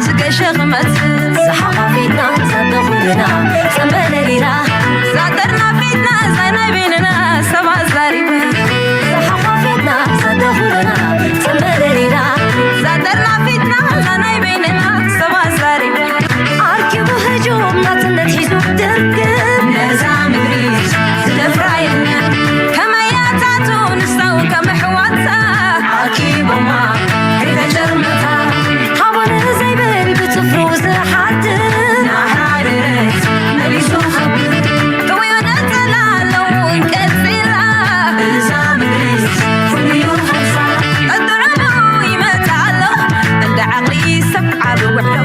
ዝገሸ ክመጽእ ዝሓቋፊትና ዛተኹልና ጸንበለሊና ዛተርና ፊትና ዛናይ በይንና ሰባት ዛሪበ ዝሓቋፊትና ዛተኹልና ጸንበለሊና ዛተርና ፊትና ዛናይ በይንና ሰባት ዛሪበ ኣርኪቡ ህጁም ናጽነት ሒዙ ድርግም ነዛ ምድሪ ዝደፍራ የለን ከመያታቱ ንሳው ከም ኣሕዋታ ኣኪቦማ ከይተጨርመታ ሃቦን ዘይብል ብጽፍሩ ዝሓትት ናሓደረት መሊሱ ከብር ጥውዮ ነጸላ ኣለውን ቀጺላ እዛ ምድሪ ፍሉዩ ኸሳ ጠጥዕሙ ይመጽእ ኣሎ እንደ ዓቕሊ ሰብ ዓቢ ውዕሎ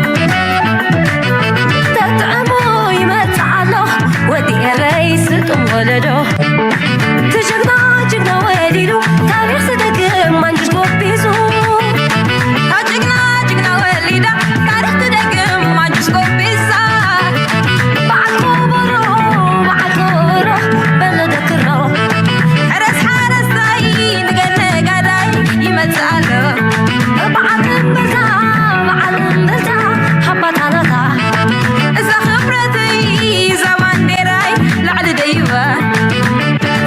ተጥዕሙ ይመጽእ ኣሎ ወዲ ኤረይ ስልጡን ወለዶ ትጅግና ጅግና ወሊዱ ታሪኽ ዝደግም ማንጅስ ጎቢዙ ታጅግና ጅግና ወሊዳ ታሪኽ ትደግም ማንጅስ ጎቢዛ በዓል ኮቦሮ በዓል ኮቦሮ በሎ ደክሮ ሕረስ ሓረስታይ ንገድ ነጋዳይ ይመጽእ ኣሎ በዓል እምብልታ በዓል እምብልታ ሃባታናታ እዛ ክብረተይ እዛ ባንዴራይ ላዕሊ ደይባ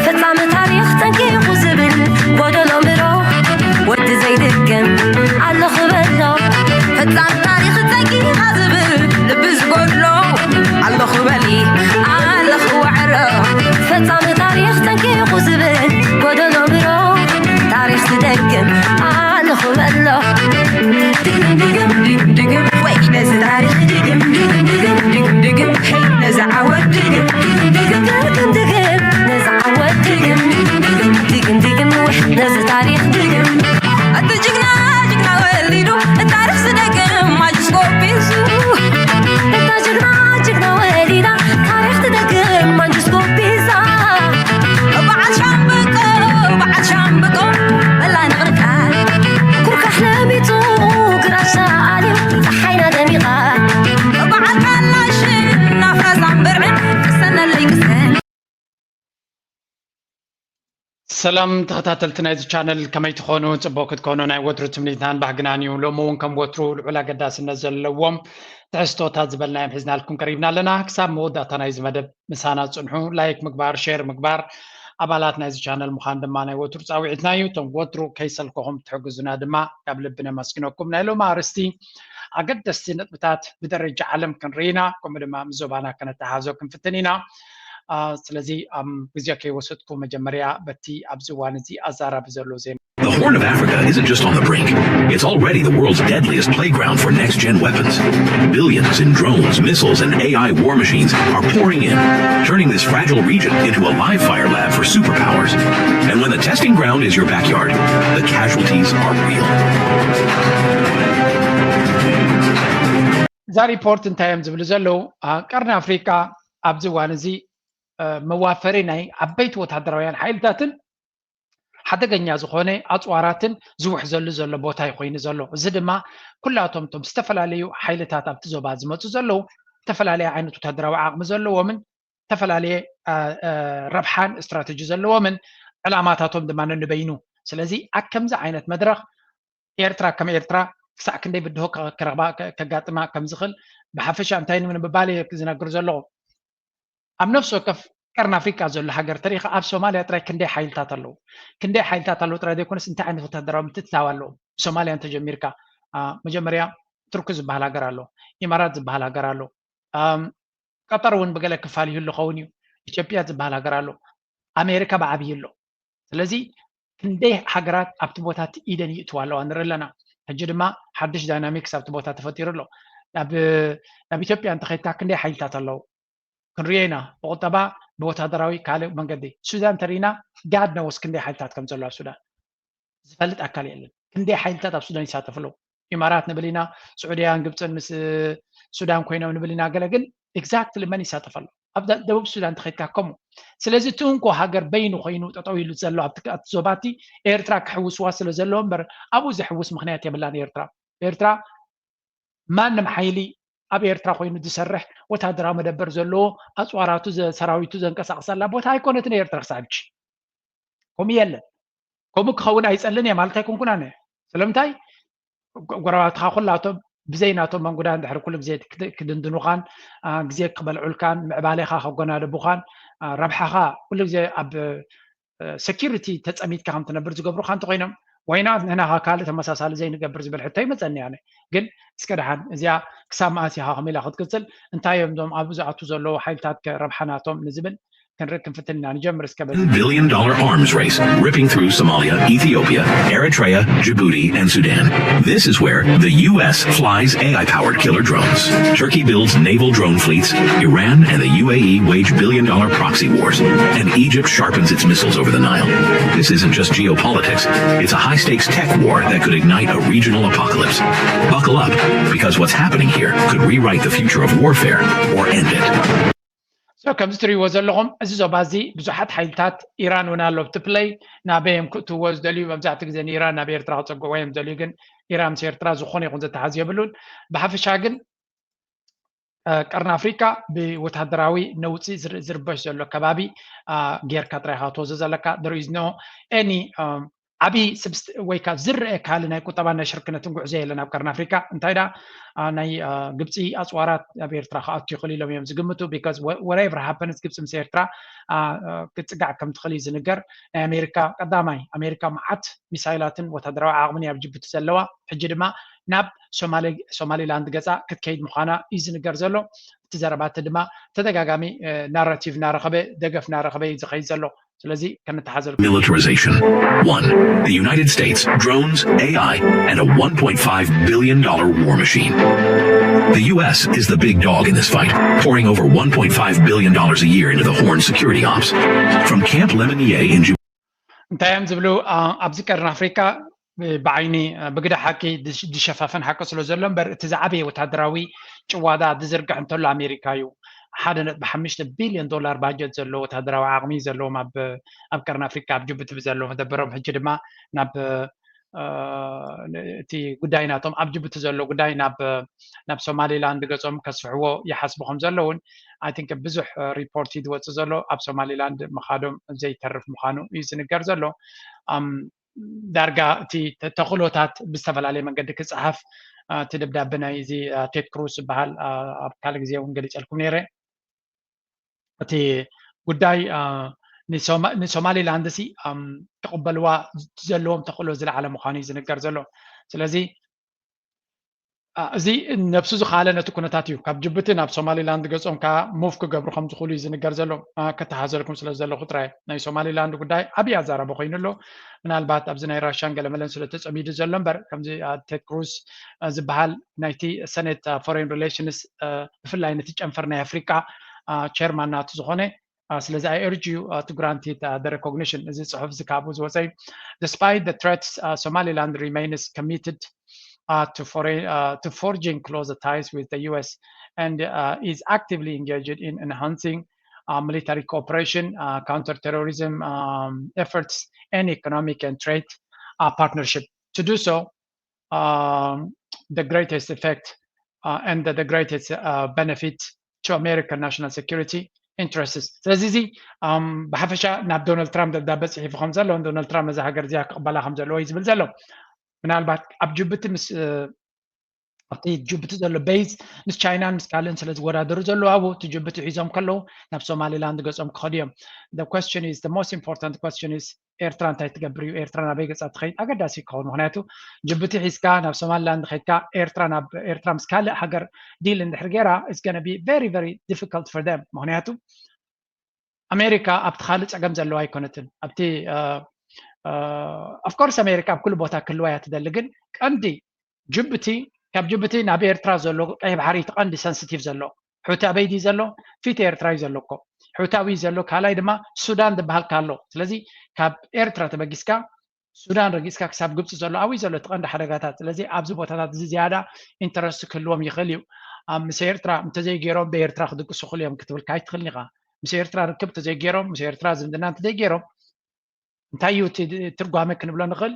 ፈጻሚ ታሪኽ ጠንቂቑ ዝብል ጎደሎ ምሮ ወዲ ዘይድግም ኣለኹ በሎ ፈጻሚ ታሪኽ ጠንቂቓ ዝብል ልቢ ዝጎድሎ ኣለኹ በሊ ኣለኹ ዋዕሮ ፈጻሚ ታሪኽ ጠንቂቑ ዝብል ጎደሎ ምሮ ታሪኽ ዝደግም ኣለኹ በሎ ድግም ድግም ድግም ድግም ወይ ነዚ ታሪኽ ድግም ድግም ድግም ድግም ድግም ድግም ሄይ ነዚ ዓወት ድግም ድግም ድግም ድግም ድግም ነዚ ዓወት ድግም ድግም ድግም ድግም ወይ ነዚ ታሪኽ ድግም እቲ ጅግና ጅግና ወሊዱ ታሪኽ ዝደግም ማንጅስ ጎቢዙ እታ ጅግና ጅግና ወሊዳ ታሪኽ ትደግም ማንጅስ ጎቢዛ በዓል ሻምብቆ በዓል ሻምብቆ በላ ንቕርቃ ኩርካሕ ለሚጹ ግራሻ ኣልዩ ጸሓይና ደሚቓ በዓል ካላሽን ናፍራ ዛምብርዕን ቅሰነለይ ቅሰን ሰላም ተኸታተልቲ ናይዚ ቻነል ከመይ ትኾኑ? ጽቡቕ ክትኮኑ ናይ ወትሩ ትምኒትናን ባህግናን እዩ። ሎሚ እውን ከም ወትሩ ልዑል ኣገዳስነት ዘለዎም ትሕዝቶታት ዝበልናዮም ሒዝናልኩም ቀሪብና ኣለና። ክሳብ መወዳእታ ናይዚ መደብ ምሳና ጽንሑ። ላይክ ምግባር፣ ሼር ምግባር፣ ኣባላት ናይዚ ቻነል ምዃን ድማ ናይ ወትሩ ጻውዒትና እዩ። እቶም ወትሩ ከይሰልከኹም ትሕግዙና ድማ ካብ ልቢ ነመስግነኩም። ናይ ሎሚ ኣርእስቲ ኣገደስቲ ነጥብታት ብደረጃ ዓለም ክንርኢ ኢና፣ ከምኡ ድማ ምስ ዞባና ከነተሓሕዞ ክንፍትን ኢና። ስለዚ ግዜ ከይወሰድኩ መጀመርያ በቲ ኣብዚ እዋን እዚ ኣዛራቢ ዘሎ ዜና The Horn of Africa isn't just on the brink. It's already the world's deadliest playground for next-gen weapons. Billions in drones, missiles, and A I war machines are pouring in, turning this fragile region into a live fire lab for superpowers. And when the testing ground is your backyard, the casualties are real. እዛ ሪፖርት እንታይ እዮም ዝብሉ ዘለዉ? ቀርኒ ኣፍሪቃ ኣብዚ እዋን እዚ መዋፈሪ ናይ ዓበይቲ ወታደራውያን ሓይልታትን ሓደገኛ ዝኾነ ኣፅዋራትን ዝውሕዘሉ ዘሎ ቦታ እዩ ኮይኑ ዘሎ። እዚ ድማ ኩላቶም እቶም ዝተፈላለዩ ሓይልታት ኣብቲ ዞባ ዝመፁ ዘለዉ ዝተፈላለየ ዓይነት ወታደራዊ ዓቕሚ ዘለዎምን ዝተፈላለየ ረብሓን ስትራተጂ ዘለዎምን ዕላማታቶም ድማ ነንበይኑ። ስለዚ ኣብ ከምዚ ዓይነት መድረኽ ኤርትራ ከም ኤርትራ ክሳዕ ክንደይ ብድሆ ከጋጥማ ከም ዝኽእል ብሓፈሻ እንታይ ንምባል እየ ዝነግር ዘለኹ። ኣብ ነፍሲ ወከፍ ቀርኒ ኣፍሪቃ ዘሎ ሃገር ተሪኻ ኣብ ሶማልያ ጥራይ ክንደይ ሓይልታት ኣለዉ? ክንደይ ሓይልታት ኣለዉ ጥራይ ዘይኮነስ እንታይ ዓይነት ወታደራዊ ምትእትታው ኣለዎም? ብሶማልያ እንተጀሚርካ መጀመርያ ቱርኪ ዝበሃል ሃገር ኣሎ፣ ኢማራት ዝበሃል ሃገር ኣሎ፣ ቀጠር እውን ብገለ ክፋል ይህሉ ኸውን እዩ፣ ኢትዮጵያ ዝበሃል ሃገር ኣሎ፣ ኣሜሪካ ብዓብዪ ኣሎ። ስለዚ ክንደይ ሃገራት ኣብቲ ቦታ እቲ ኢደን ይእትዋ ኣለዋ ንርኢ ኣለና። ሕጂ ድማ ሓድሽ ዳይናሚክስ ኣብቲ ቦታ ተፈጢሩ ኣሎ። ናብ ኢትዮጵያ እንተኸድካ ክንደይ ሓይልታት ኣለዉ ክንሪኦ ኢና። ብቁጠባ ብወታደራዊ ካልእ መንገዲ ሱዳን እንተሪእና ጋድ ነወስ ክንደይ ሓይልታት ከም ዘሎ ኣብ ሱዳን ዝፈልጥ ኣካል የለን። ክንደይ ሓይልታት ኣብ ሱዳን ይሳተፉ ኣለዉ። ኢማራት ንብል ኢና፣ ስዑድያን ግብፅን ምስ ሱዳን ኮይኖም ንብል ኢና። ገለ ግን ኤግዛክትሊ መን ይሳተፍ ኣሎ? ኣብ ደቡብ ሱዳን ተኸድካ ከምኡ። ስለዚ እቲ እንኮ ሃገር በይኑ ኮይኑ ጠጠው ኢሉ ዘሎ ኣብቲ ዞባቲ ኤርትራ ክሕውስዋ ስለ ዘለዎ እምበር ኣብኡ ዘሕውስ ምክንያት የብላን ኤርትራ። ኤርትራ ማንም ሓይሊ ኣብ ኤርትራ ኮይኑ ዝሰርሕ ወታደራዊ መደበር ዘለዎ ኣፅዋራቱ ሰራዊቱ ዘንቀሳቅሰላ ቦታ ኣይኮነትን ኤርትራ ክሳብ ሕጂ። ከምኡ የለን። ከምኡ ክኸውን ኣይጸልን እየ ማለት ኣይኮንኩን ኣነ። ስለምንታይ? ጎረባብትኻ ኩላቶም ብዘይ ናቶም መንጉዳ እንድሕር ኩሉ ግዜ ክድንድኑኻን ግዜ ክበልዑልካን ምዕባሌኻ ከጎናደቡኻን ረብሓኻ ኩሉ ግዜ ኣብ ሰኪሪቲ ተፀሚትካ ከም ትነብር ዝገብሩካ እንተኮይኖም ወይና ንሕናኻ ካልእ ተመሳሳሊ ዘይንገብር ዝብል ሕቶ ይመፀኒ ኣነ። ግን እስከ ደሓን እዚኣ ክሳብ መኣስ ኢኻ ከመይ ኢላ ክትቅፅል? እንታይ እዮም እዞም ኣብ ዝኣቱ ዘለዉ ሓይልታት ከ ረብሓ ናቶም ንዝብል ክንርኢ ክንፍትን ኢና። ንጀምር እስከ በዚ billion dollar arms race ripping through Somalia, Ethiopia, Eritrea, Djibouti, and Sudan. This is where the U S flies A I powered killer drones. Turkey builds naval drone fleets, Iran and the U A E wage billion dollar proxy wars, and Egypt sharpens its missiles over the Nile. This isn't just geopolitics, it's a high stakes tech war that could ignite a regional apocalypse. Buckle up, because what's happening here could rewrite the future of warfare or end it. So ከምዚ ትሪእዎ ዘለኹም እዚ ዞባ እዚ ብዙሓት ሓይልታት ኢራን እውን ኣሎ ኣብቲ ፕለይ ናበይ እዮም ክእትዎ ዝደልዩ? መብዛሕትኡ ግዜ ንኢራን ናብ ኤርትራ ክፀግዕዎ እዮም ዝደልዩ፣ ግን ኢራን ምስ ኤርትራ ዝኾነ ይኹን ዘተሓዝ የብሉን። ብሓፈሻ ግን ቀርኒ ኣፍሪቃ ብወታደራዊ ነውፂ ዝርበሽ ዘሎ ከባቢ ጌርካ ጥራይ ኢኻ ክትወስዶ ዘለካ። There is no any ዓብዪ ወይ ካብ ዝረአ ካልእ ናይ ቁጠባ ናይ ሽርክነትን ጉዕዞ የለን ኣብ ቀርኒ ኣፍሪቃ። እንታይ ዳ ናይ ግብፂ ኣፅዋራት ኣብ ኤርትራ ክኣቱ ይኽእል ኢሎም እዮም ዝግምቱ። Because whatever happens ግብፂ ምስ ኤርትራ ክትፅጋዕ ከም ትኽእል እዩ ዝንገር። ናይ ኣሜሪካ ቀዳማይ ኣሜሪካ መዓት ሚሳይላትን ወታደራዊ ዓቕምን ኣብ ጅቡቲ ዘለዋ፣ ሕጂ ድማ ናብ ሶማሊላንድ ገፃ ክትከይድ ምዃና እዩ ዝንገር ዘሎ። እቲ ዘረባቲ ድማ ተደጋጋሚ ናራቲቭ እናረኸበ ደገፍ እናረኸበ እዩ ዝኸይድ ዘሎ። ስለዚ ከነተሓዘልኩም። Militarization. One, the United States, drones, A I, and a one point five billion dollar war machine. The U S is the big dog in this fight, pouring over one point five billion dollars a year into the Horn security ops. From Camp Lemonnier in Djibouti. እንታይ እዮም ዝብሉ ኣብዚ ቀርኒ ኣፍሪካ ብዓይኒ ብግዳ ሓቂ ዝሸፋፈን ሓቂ ስለ ዘሎ እምበር እቲ ዝዓበየ ወታደራዊ ጭዋዳ ዝዝርግሕ እንተሎ ኣሜሪካ እዩ። ሓደ ነጥቢ ሓሙሽተ ቢልዮን ዶላር ባጀት ዘለዎ ወታደራዊ ዓቕሚ ዘለዎም ኣብ ቀርኒ ኣፍሪካ ኣብ ጅቡቲ ብዘለዎ መደበሮም ሕጂ ድማ ናብ እቲ ጉዳይ ናቶም ኣብ ጅቡቲ ዘሎ ጉዳይ ናብ ሶማሊላንድ ገፆም ከስፍሕዎ ይሓስቡ ከም ዘለውን I think ብዙሕ ሪፖርት እዩ ዝወፅእ ዘሎ ኣብ ሶማሊላንድ ምኻዶም ዘይተርፍ ምዃኑ እዩ ዝንገር ዘሎ። ዳርጋ እቲ ተኽእሎታት ብዝተፈላለየ መንገዲ ክፀሓፍ እቲ ደብዳቤ ናይ እዚ ቴድ ክሩዝ ዝበሃል ኣብ ካልእ ግዜ እውን ገሊፀልኩም ነይረ። እቲ ጉዳይ ንሶማሊላንድ ሲ ክቕበልዋ ዘለዎም ተኽእሎ ዝለዓለ ምዃኑ እዩ ዝንገር ዘሎ። ስለዚ እዚ ነብሱ ዝኸኣለ ነቲ ኩነታት እዩ። ካብ ጅቡቲ ናብ ሶማሊላንድ ገጾም ከዓ ሙቭ ክገብሩ ከም ዝኽእሉ እዩ ዝንገር ዘሎ። ከተሓዘልኩም ስለ ዘለኹ ጥራይ ናይ ሶማሊላንድ ጉዳይ ዓብዪ ኣዛራቢ ኮይኑ ኣሎ። ምናልባት ኣብዚ ናይ ራሽያን ገለመለን ስለ ተጸሚዱ ዘሎ እምበር ከምዚ ቴድ ክሩዝ ዝበሃል ናይቲ ሰኔት ፎሬን ሪሌሽንስ ብፍላይ ነቲ ጨንፈር ናይ ኣፍሪቃ ቸርማን ናቱ ዝኾነ ስለዚ I urge you to grant it the recognition። እዚ ጽሑፍ እዚ ካብኡ ዝወፀ እዩ። Despite the threats, Somaliland remains committed to, foreign, to forging closer ties with the U S and is actively engaged in enhancing military cooperation, counterterrorism efforts, and economic and trade partnership. To do so, the greatest effect and the greatest benefit to American national security interests. ስለዚ እዚ ብሓፈሻ ናብ ዶናልድ ትራምፕ ደብዳበ ፅሒፉ ከም ዘሎ ዶናልድ ትራምፕ ነዛ ሃገር እዚኣ ክቕበላ ከም ዘለዎ እዩ ዝብል ዘሎ። ምናልባት ኣብ ጅቡቲ ምስ ኣብቲ ጅቡቲ ዘሎ ቤዝ ምስ ቻይናን ምስ ካልእን ስለ ዝወዳደሩ ዘለዉ ኣብኡ እቲ ጅቡቲ ሒዞም ከለዉ ናብ ሶማሊላንድ ገጾም ክኸዱ እዮም። The question is, the most important question is ኤርትራ እንታይ ትገብር እዩ? ኤርትራ ናበይ ገጻ ትኸይድ? ኣገዳሲ ክኸውን ምክንያቱ ጅቡቲ ሒዝካ ናብ ሶማሊላንድ ከይድካ ኤርትራ ናብ ኤርትራ ምስ ካልእ ሃገር ዲል እንድሕር ገይራ it's gonna be very very difficult for them። ምክንያቱ ኣሜሪካ ኣብቲ ካልእ ጸገም ዘለዋ ኣይኮነትን። ኣብቲ of course ኣሜሪካ ኣብ ኩሉ ቦታ ክህልዋ እያ ትደሊ፣ ግን ቀንዲ ጅቡቲ ካብ ጅቡቲ ናብ ኤርትራ ዘሎ ቀይ ባሕሪ እቲ ቀንዲ ሰንስቲቭ ዘሎ ሑቲ ኣበይ ድዩ ዘሎ? ፊት ኤርትራ እዩ ዘሎ እኮ። ሑቲ ኣበይ ዘሎ? ካልኣይ ድማ ሱዳን ዝበሃል ኣሎ። ስለዚ ካብ ኤርትራ ተበጊስካ ሱዳን ረጊጽካ ክሳብ ግብፂ ዘሎ ኣብይ ዘሎ እቲ ቀንዲ ሓደጋታት። ስለዚ ኣብዚ ቦታታት እዚ ዝያዳ ኢንተረስት ክህልዎም ይኽእል እዩ። ምስ ኤርትራ እንተዘይገይሮም ብኤርትራ ክድቅሱ ክኽእሉ እዮም ክትብል ካይትኽእልን ኢኻ። ምስ ኤርትራ ርክብ እንተዘይገይሮም ምስ ኤርትራ ዝምድና እንተዘይገይሮም እንታይ እዩ እቲ ትርጓሜ ክንብሎ ንኽእል?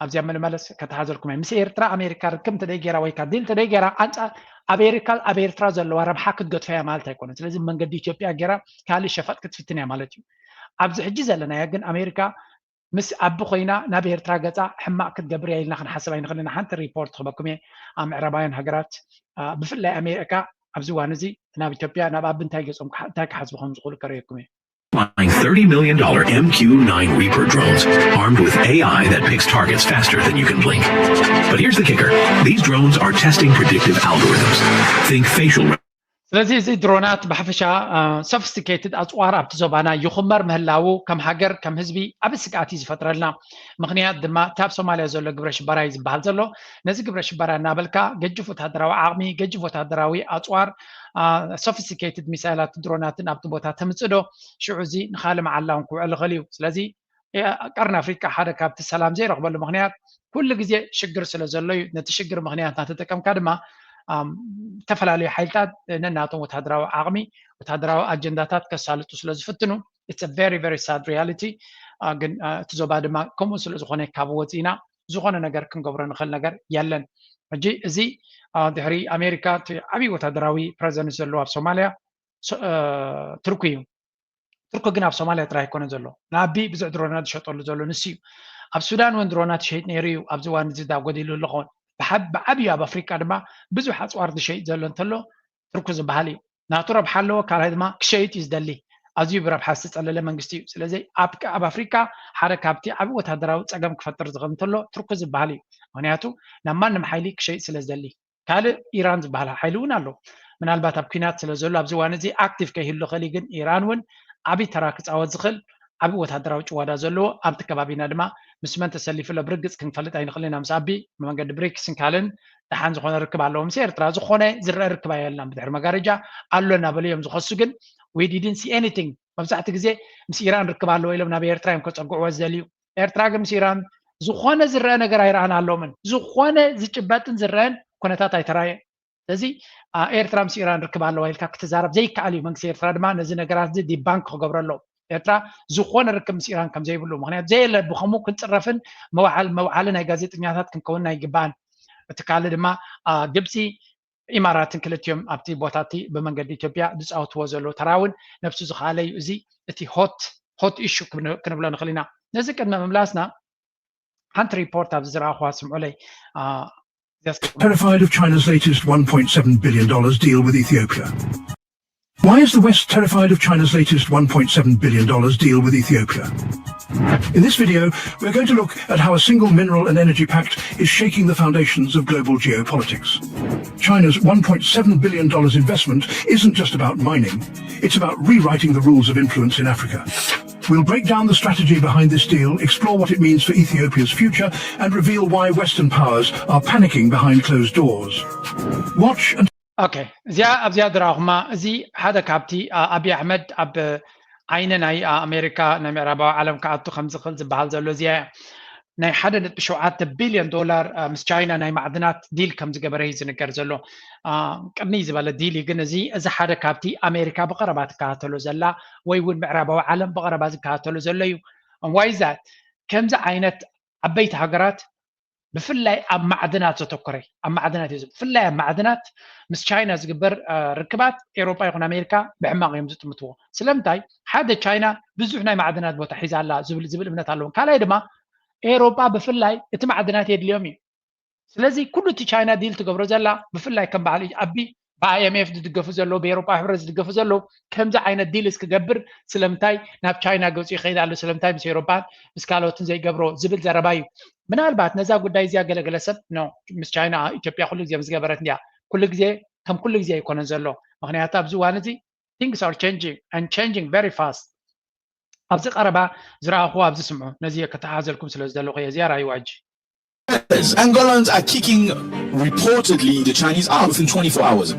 ኣብዚኣ ምንመለስ ከተሓዘልኩም እየ። ምስ ኤርትራ ኣሜሪካ ርክብ እንተደይ ገይራ ወይ ከዓ ዲል እንተደይ ገይራ ኣንፃር ኣሜሪካ ኣብ ኤርትራ ዘለዋ ረብሓ ክትገድፋ እያ ማለት ኣይኮነን። ስለዚ መንገዲ ኢትዮጵያ ገይራ ካልእ ሸፈጥ ክትፍትን እያ ማለት እዩ። ኣብዚ ሕጂ ዘለናዮ ግን ኣሜሪካ ምስ ኣቢ ኮይና ናብ ኤርትራ ገጻ ሕማቕ ክትገብር እያ ኢልና ክንሓስብ ኣይንኽእልን። ሓንቲ ሪፖርት ክበኩም እየ። ኣብ ምዕራባውያን ሃገራት፣ አ፣ ብፍላይ ኣሜሪካ ኣብዚ እዋን እዚ ናብ ኢትዮጵያ ናብ ኣቢ እንታይ ገጾም ክሓ-፣ እንታይ ክሓስቡ ከም ዝኽእሉ ከርእየኩም እየ። Buying thirty million dollar M Q nine Reaper drones, armed with A I that picks targets faster than you can blink. But here's the kicker. These drones are testing predictive algorithms. Think facial ስለዚ እዚ ድሮናት ብሓፈሻ ሶፊስቲኬትድ ኣፅዋር ኣብቲ ዞባና ይኹመር ምህላዉ ከም ሃገር ከም ህዝቢ ዓቢ ስግኣት እዩ ዝፈጥረልና። ምኽንያት ድማ እቲ ኣብ ሶማልያ ዘሎ ግብረ ሽበራ እዩ ዝበሃል ዘሎ። ነዚ ግብረ ሽበራ እናበልካ ገጅፍ ወታደራዊ ዓቕሚ፣ ገጅፍ ወታደራዊ ኣፅዋር፣ ሶፊስቲኬትድ ሚሳይላት ድሮናትን ኣብቲ ቦታ ተምፅእ ዶ ሽዑ እዚ ንኻልእ መዓላ እውን ክውዕል ይኽእል እዩ። ስለዚ ቀርኒ ኣፍሪቃ ሓደ ካብቲ ሰላም ዘይረኽበሉ ምኽንያት ኩሉ ግዜ ሽግር ስለ ዘሎ እዩ። ነቲ ሽግር ምኽንያት እናተጠቀምካ ድማ ዝተፈላለዩ ሓይልታት ነናቶም ወታደራዊ ዓቕሚ፣ ወታደራዊ ኣጀንዳታት ከሳልጡ ስለ ዝፍትኑ it's very very sad reality። ግን እቲ ዞባ ድማ ከምኡ ስለ ዝኾነ ካብ ወፂና ዝኾነ ነገር ክንገብሮ ንኽእል ነገር የለን። ሕጂ እዚ ድሕሪ ኣሜሪካ እቲ ዓብዪ ወታደራዊ ፕረዘንስ ዘለዎ ኣብ ሶማልያ ቱርኪ እዩ። ቱርኪ ግን ኣብ ሶማልያ ጥራይ ኣይኮነ ዘሎ። ንኣቢ ብዙሕ ድሮናት ዝሸጠሉ ዘሎ ንሱ እዩ። ኣብ ሱዳን እውን ድሮናት ይሸይጥ ነይሩ እዩ። ኣብዚ እዋን እዚ ዳ ጎዲሉ ኣለኾን ብዓብዩ ኣብ ኣፍሪቃ ድማ ብዙሕ ኣፅዋር ዝሸይጥ ዘሎ እንተሎ ቱርኪ ዝበሃል እዩ። ናቱ ረብሓ ኣለዎ፣ ካልኣይ ድማ ክሸይጥ እዩ ዝደሊ። ኣዝዩ ብረብሓ ዝተፀለለ መንግስቲ እዩ። ስለዚ ኣብ ኣፍሪቃ ሓደ ካብቲ ዓብ ወታደራዊ ፀገም ክፈጥር ዝኽእል እንተሎ ቱርኪ ዝበሃል እዩ። ምክንያቱ ናብ ማንም ሓይሊ ክሸይጥ ስለ ዝደሊ። ካልእ ኢራን ዝበሃል ሓይሊ እውን ኣሎ። ምናልባት ኣብ ኲናት ስለ ዘሎ ኣብዚ እዋን እዚ ኣክቲቭ ከይህሉ ይኽእል እዩ፣ ግን ኢራን እውን ዓብዪ ተራ ክፃወት ዝኽእል ዓብዪ ወታደራዊ ጭዋዳ ዘለዎ ኣብቲ ከባቢና ድማ ምስ መን ተሰሊፉ ኣሎ ብርግፅ ክንፈልጥ ኣይንኽእልን ኢና። ምስ ኣቢ ብመንገዲ ብሪክስን ካልእን ደሓን ዝኾነ ርክብ ኣለዎ። ምስ ኤርትራ ዝኾነ ዝረአ ርክብ ኣየልናን። ብድሕሪ መጋረጃ ኣሎ እናበሉ እዮም ዝኸሱ፣ ግን we didn't see anything። መብዛሕትኡ ግዜ ምስ ኢራን ርክብ ኣለዎ ኢሎም ናብ ኤርትራ እዮም ከፀግዕዎ ዝደልዩ። ኤርትራ ግን ምስ ኢራን ዝኾነ ዝረአ ነገር ኣይረኣናሎምን። ዝኾነ ዝጭበጥን ዝረአን ኩነታት ኣይተራየ። ስለዚ ኤርትራ ምስ ኢራን ርክብ ኣለዋ ኢልካ ክትዛረብ ዘይከኣል እዩ። መንግስቲ ኤርትራ ድማ ነዚ ነገራት እዚ ዲባንክ ክገብሮ ኣለዎ። ኤርትራ ዝኾነ ርክብ ምስ ኢራን ከም ዘይብሉ፣ ምክንያቱ ዘየለ ብከምኡ ክንፅረፍን መውዓል መውዓሊ ናይ ጋዜጠኛታት ክንከውን ኣይግባእን። እቲ ካልእ ድማ ግብፂ ኢማራትን ክልቲኦም ኣብቲ ቦታ እቲ ብመንገዲ ኢትዮጵያ ዝፃወትዎ ዘለዉ ተራ እውን ነብሱ ዝኸኣለ እዩ። እዚ እቲ ሆት ሆት ኢሹ ክንብሎ ንኽእል ኢና። ነዚ ቅድሚ ምምላስና ሓንቲ ሪፖርት ኣብዚ ዝረኣኹዋ ስምዑለይ። Terrified of China's latest one point seven billion dollars deal with Ethiopia. Why is the West terrified of China's latest one point seven billion dollars deal with Ethiopia? In this video, we're going to look at how a single mineral and energy pact is shaking the foundations of global geopolitics. China's one point seven billion dollars investment isn't just about mining, it's about rewriting the rules of influence in Africa. We'll break down the strategy behind this deal, explore what it means for Ethiopia's future, and reveal why Western powers are panicking behind closed doors. Watch and ኦኬ፣ እዚኣ ኣብዚኣ ዝረኣኹማ እዚ ሓደ ካብቲ ኣቢ ኣሕመድ ኣብ ዓይኒ ናይ ኣሜሪካ ናይ ምዕራባዊ ዓለም ክኣቱ ከም ዝኽእል ዝበሃል ዘሎ እዚኣ እያ። ናይ ሓደ ነጥቢ ሸውዓተ ቢልዮን ዶላር ምስ ቻይና ናይ ማዕድናት ዲል ከም ዝገበረ እዩ ዝንገር ዘሎ። ቅንይ ዝበለ ዲል እዩ፣ ግን እዚ እዚ ሓደ ካብቲ ኣሜሪካ ብቐረባ ትከታተሎ ዘላ ወይ እውን ምዕራባዊ ዓለም ብቐረባ ዝከታተሎ ዘሎ እዩ። ዋይ ዛት ከምዚ ዓይነት ዓበይቲ ሃገራት ብፍላይ ኣብ ማዕድናት ዘተኮረ ኣብ ማዕድናት እዩ። ብፍላይ ኣብ ማዕድናት ምስ ቻይና ዝግበር ርክባት ኤውሮጳ ይኹን ኣሜሪካ ብሕማቕ እዮም ዝጥምትዎ። ስለምንታይ ሓደ ቻይና ብዙሕ ናይ ማዕድናት ቦታ ሒዛ ኣላ ዝብል ዝብል እምነት ኣለዎም። ካልኣይ ድማ ኤውሮጳ ብፍላይ እቲ ማዕድናት የድልዮም እዩ። ስለዚ ኩሉ እቲ ቻይና ዲል ትገብሮ ዘላ ብፍላይ ከም በዓል ኣቢ ብኣይ ኤም ኤፍ ዝድገፉ ዘለዉ ብኤውሮጳ ሕብረት ዝድገፉ ዘለዉ ከምዚ ዓይነት ዲልስ ክገብር ስለምንታይ ናብ ቻይና ገፁ ይኸይድ ኣሎ? ስለምንታይ ምስ ኤውሮጳን ምስ ካልኦትን ዘይገብሮ ዝብል ዘረባ እዩ። ምናልባት ነዛ ጉዳይ እዚኣ ገለገለ ሰብ ኖ ምስ ቻይና ኢትዮጵያ ኩሉ ግዜ ዝገበረት እንዲያ። ኩሉ ግዜ ከም ኩሉ ግዜ ኣይኮነን ዘሎ። ምክንያቱ ኣብዚ እዋን እዚ things are changing and changing very fast። ኣብዚ ቀረባ ዝረኣኹዎ ኣብዚ ስምዑ። ነዚ ከተሓዘልኩም ስለ ዝደለኹ እየ። እዚኣ ረኣይዋ ሕጂ። Angolans are kicking reportedly the Chinese out within twenty-four hours.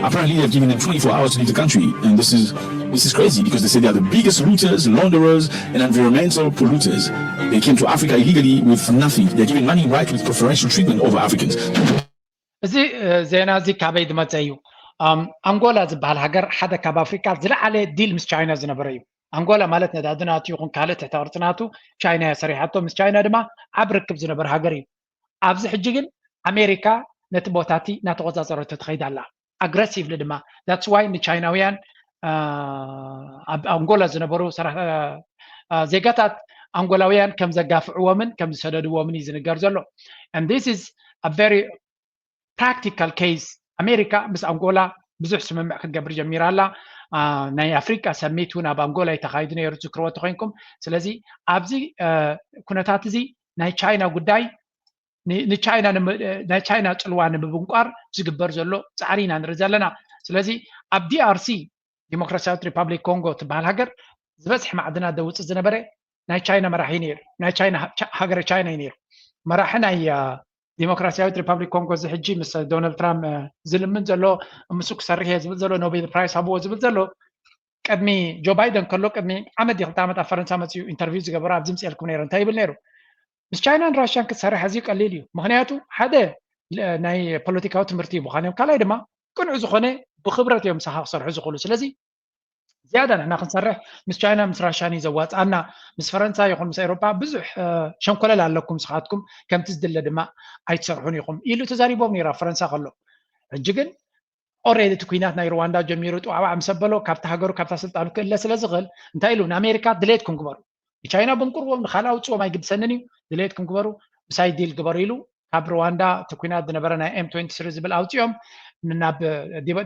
Apparently, they've given them twenty-four hours to leave the country, and this is this is crazy because they say they are the biggest looters, launderers, and environmental polluters. They came to Africa illegally with nothing. They're given money right with preferential treatment over Africans. እዚ ዜና እዚ ካበይ ዝመፀ እዩ? ኣንጎላ ዝበሃል ሃገር ሓደ ካብ ኣፍሪካ ዝለዓለ ዲል ምስ ቻይና ዝነበረ እዩ። ኣንጎላ ማለት ነዳዲ ናቱ ይኹን ካልእ ትሕተ ቅርፂ ናቱ ቻይና እያ ሰሪሓቶ። ምስ ቻይና ድማ ዓብ ርክብ ዝነበረ ሃገር እዩ። ኣብዚ ሕጂ ግን ኣሜሪካ ነቲ ቦታ እቲ እናተቆፃፀረቶ ትኸይድ ኣላ። ኣግረሲቭሊ ድማ that's why ንቻይናውያን ኣብ ኣንጎላ ዝነበሩ ዜጋታት ኣንጎላውያን ከም ዘጋፍዕዎምን ከም ዝሰደድዎምን እዩ ዝንገር ዘሎ። And this is a very practical case። ኣሜሪካ ምስ ኣንጎላ ብዙሕ ስምምዕ ክትገብር ጀሚራ ኣላ። ናይ ኣፍሪካ ሰሚት እውን ኣብ ኣንጎላ እዩ ተኻይዱ ነይሩ፣ ትዝክርዎ እንተኮይንኩም። ስለዚ ኣብዚ ኩነታት እዚ ናይ ቻይና ጉዳይ ንቻይና ናይ ቻይና ፅልዋ ንምብንቋር ዝግበር ዘሎ ፃዕሪ ኢና ንርኢ ዘለና። ስለዚ ኣብ ዲኣርሲ፣ ዲሞክራሲያዊት ሪፓብሊክ ኮንጎ ትበሃል ሃገር፣ ዝበዝሕ ማዕድናት ደውፅእ ዝነበረ ናይ ቻይና መራሒ ነይሩ፣ ናይ ቻይና ሃገረ ቻይና እዩ ነይሩ። መራሒ ናይ ዲሞክራሲያዊት ሪፓብሊክ ኮንጎ እዚ ሕጂ ምስ ዶናልድ ትራምፕ ዝልምን ዘሎ፣ ምስ ክሰርሕ እየ ዝብል ዘሎ፣ ኖቤል ፕራይስ ሃብዎ ዝብል ዘሎ፣ ቅድሚ ጆ ባይደን ከሎ ቅድሚ ዓመት ክልተ ዓመት ኣብ ፈረንሳ መፅኡ ኢንተርቪው ዝገበረ ኣብዚ ምፅኤልኩም ነይረ። እንታይ ይብል ነይሩ? ምስ ቻይናን ራሽያን ክትሰርሕ ኣዝዩ ቀሊል እዩ። ምክንያቱ ሓደ ናይ ፖለቲካዊ ትምህርቲ እዩ ምዃን እዮም፣ ካልኣይ ድማ ቅኑዕ ዝኾነ ብክብረት እዮም ምሳኻ ክሰርሑ ዝኽእሉ። ስለዚ ዝያዳ ንሕና ክንሰርሕ ምስ ቻይና ምስ ራሽያን እዩ ዘዋፅኣና። ምስ ፈረንሳ ይኹን ምስ ኤሮፓ ብዙሕ ሸንኮለል ኣለኩም፣ ንስኻትኩም ከምቲ ዝድለ ድማ ኣይትሰርሑን ኢኹም ኢሉ ተዛሪቦም ነይሩ ኣብ ፈረንሳ ከሎ። ሕጂ ግን ኦሬዲ እቲ ኩናት ናይ ሩዋንዳ ጀሚሩ ጥዋዕዋዕ ምስ ኣበሎ ካብቲ ሃገሩ ካብታ ስልጣኑ ክእለ ስለ ዝኽእል እንታይ ኢሉ ንኣሜሪካ ድሌት ክንግበሩ ንቻይና ብንቁርዎም ንካልእ ኣውፅዎም ኣይግድሰንን እዩ፣ ድሌት ክንግበሩ ምሳይ ዲል ግበሩ ኢሉ ካብ ሩዋንዳ እቲ ኩናት ዝነበረ ናይ ኤም ትወንቲ ስሪ ዝብል ኣውፅኦም ናብ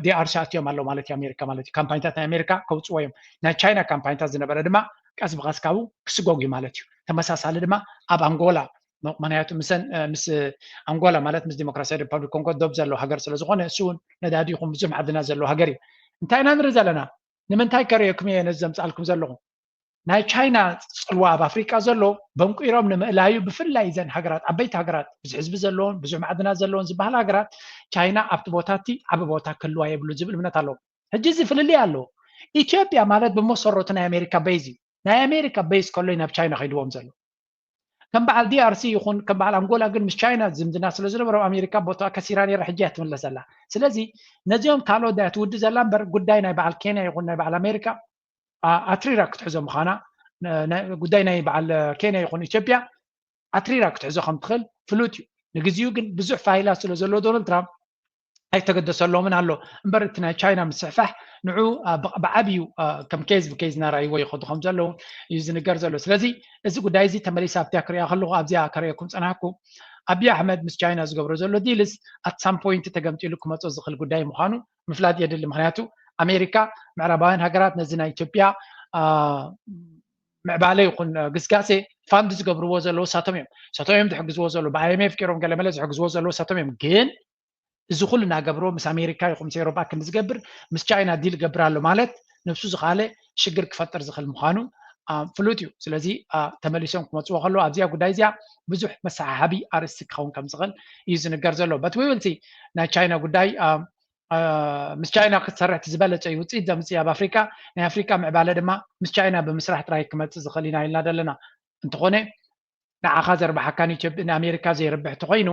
ዲኣርሲ ኣትዮም ኣለዉ ማለት እዩ። ኣሜሪካ ማለት እዩ ካምፓኒታት ናይ ኣሜሪካ ከውፅዎ እዮም። ናይ ቻይና ካምፓኒታት ዝነበረ ድማ ቀስ ብቀስ ካብኡ ክስጎግ እዩ ማለት እዩ። ተመሳሳሊ ድማ ኣብ ኣንጎላ ምክንያቱ ምስ ኣንጎላ ማለት ምስ ዲሞክራሲያዊ ሪፓብሊክ ኮንጎ ዶብ ዘለዎ ሃገር ስለ ዝኾነ እሱ እውን ነዳዲ ይኹን ብዙሕ ማዕድናት ዘለዎ ሃገር እዩ። እንታይ ኢና ንርኢ ዘለና? ንምንታይ ከርእየኩም እየ ነዚ ዘምፅኣልኩም ዘለኹ? ናይ ቻይና ፅልዋ ኣብ ኣፍሪቃ ዘሎ በንቂሮም ንምእላዩ ብፍላይ እዘን ሃገራት ዓበይቲ ሃገራት ብዙሕ ህዝቢ ዘለዎን ብዙሕ ማዕድናት ዘለዎን ዝበሃል ሃገራት ቻይና ኣብቲ ቦታ እቲ ዓቢ ቦታ ክህልዋ የብሉ ዝብል እምነት ኣለዎም። ሕጂ እዚ ፍልልይ ኣለዎ። ኢትዮጵያ ማለት ብመሰረቱ ናይ ኣሜሪካ ቤዝ እዩ። ናይ ኣሜሪካ ቤዝ ከሎ ናብ ቻይና ከይድዎም ዘሎ ከም በዓል ዲኣርሲ ይኹን ከም በዓል ኣንጎላ ግን ምስ ቻይና ዝምድና ስለ ዝነበሮ ኣሜሪካ ቦታ ከሲራ ነይራ፣ ሕጂ እያ ትምለስ ዘላ። ስለዚ ነዚኦም ካልኦት ዳያ ትውዲ ዘላ እምበር ጉዳይ ናይ በዓል ኬንያ ይኹን ናይ በዓል ኣሜሪካ ኣትሪራ ክትሕዞ ምዃና፣ ጉዳይ ናይ በዓል ኬንያ ይኹን ኢትዮጵያ ኣትሪራ ክትሕዞ ከም ትኽእል ፍሉጥ እዩ። ንግዚኡ ግን ብዙሕ ፋይላ ስለ ዘሎ ዶናልድ ትራምፕ ኣይተገደሰሎምን ኣሎ እምበር እቲ ናይ ቻይና ምስሕፋሕ ንዑ ብዓብዩ ከም ኬዝ ብኬዝ እናረኣይዎ ይኸዱ ከም ዘለዉ እዩ ዝንገር ዘሎ። ስለዚ እዚ ጉዳይ እዚ ተመሊሰ ኣብቲያ ክሪኣ ከለኹ ኣብዚኣ ከርእየኩም ፀናሕኩ። ኣብይ ኣሕመድ ምስ ቻይና ዝገብሮ ዘሎ ዲልስ ኣት ሳም ፖይንት ተገምጢሉ ክመፆ ዝኽእል ጉዳይ ምዃኑ ምፍላጥ የድሊ። ምክንያቱ ኣሜሪካ ምዕራባውያን ሃገራት ነዚ ናይ ኢትዮጵያ ምዕባለ ይኹን ግስጋሴ ፋንድ ዝገብርዎ ዘለዉ ሳቶም እዮም። ሳቶም እዮም ዝሕግዝዎ ዘለዉ። ብኣይኤምኤፍ ገይሮም ገለመለ ዝሕግዝዎ ዘለዉ ሳቶም እዮም። ግን እዚ ኩሉ እናገብርዎ ምስ ኣሜሪካ ይኹን ምስ ኤውሮጳ ክንዲ ዝገብር ምስ ቻይና ዲል ገብር ኣሎ ማለት ነብሱ ዝኻለ ሽግር ክፈጥር ዝኽእል ምዃኑ ፍሉጥ እዩ። ስለዚ ተመሊሶም ክመፅዎ ከለዉ ኣብዚኣ ጉዳይ እዚኣ ብዙሕ መሰሓሓቢ ኣርእስቲ ክኸውን ከም ዝኽእል እዩ ዝንገር ዘሎ። በት ዊውልሲ ናይ ቻይና ጉዳይ ምስ ቻይና ክትሰርሕ እቲ ዝበለፀ እዩ ውፅኢት ዘምፅእ ኣብ ኣፍሪካ። ናይ ኣፍሪካ ምዕባለ ድማ ምስ ቻይና ብምስራሕ ጥራይ ክመፅእ ዝኽእል ኢና ኢልና ዘለና። እንተኾነ ንዓኻ ዘርብሓካን ኢትዮጵያ ንኣሜሪካ ዘይርብሕ ተኮይኑ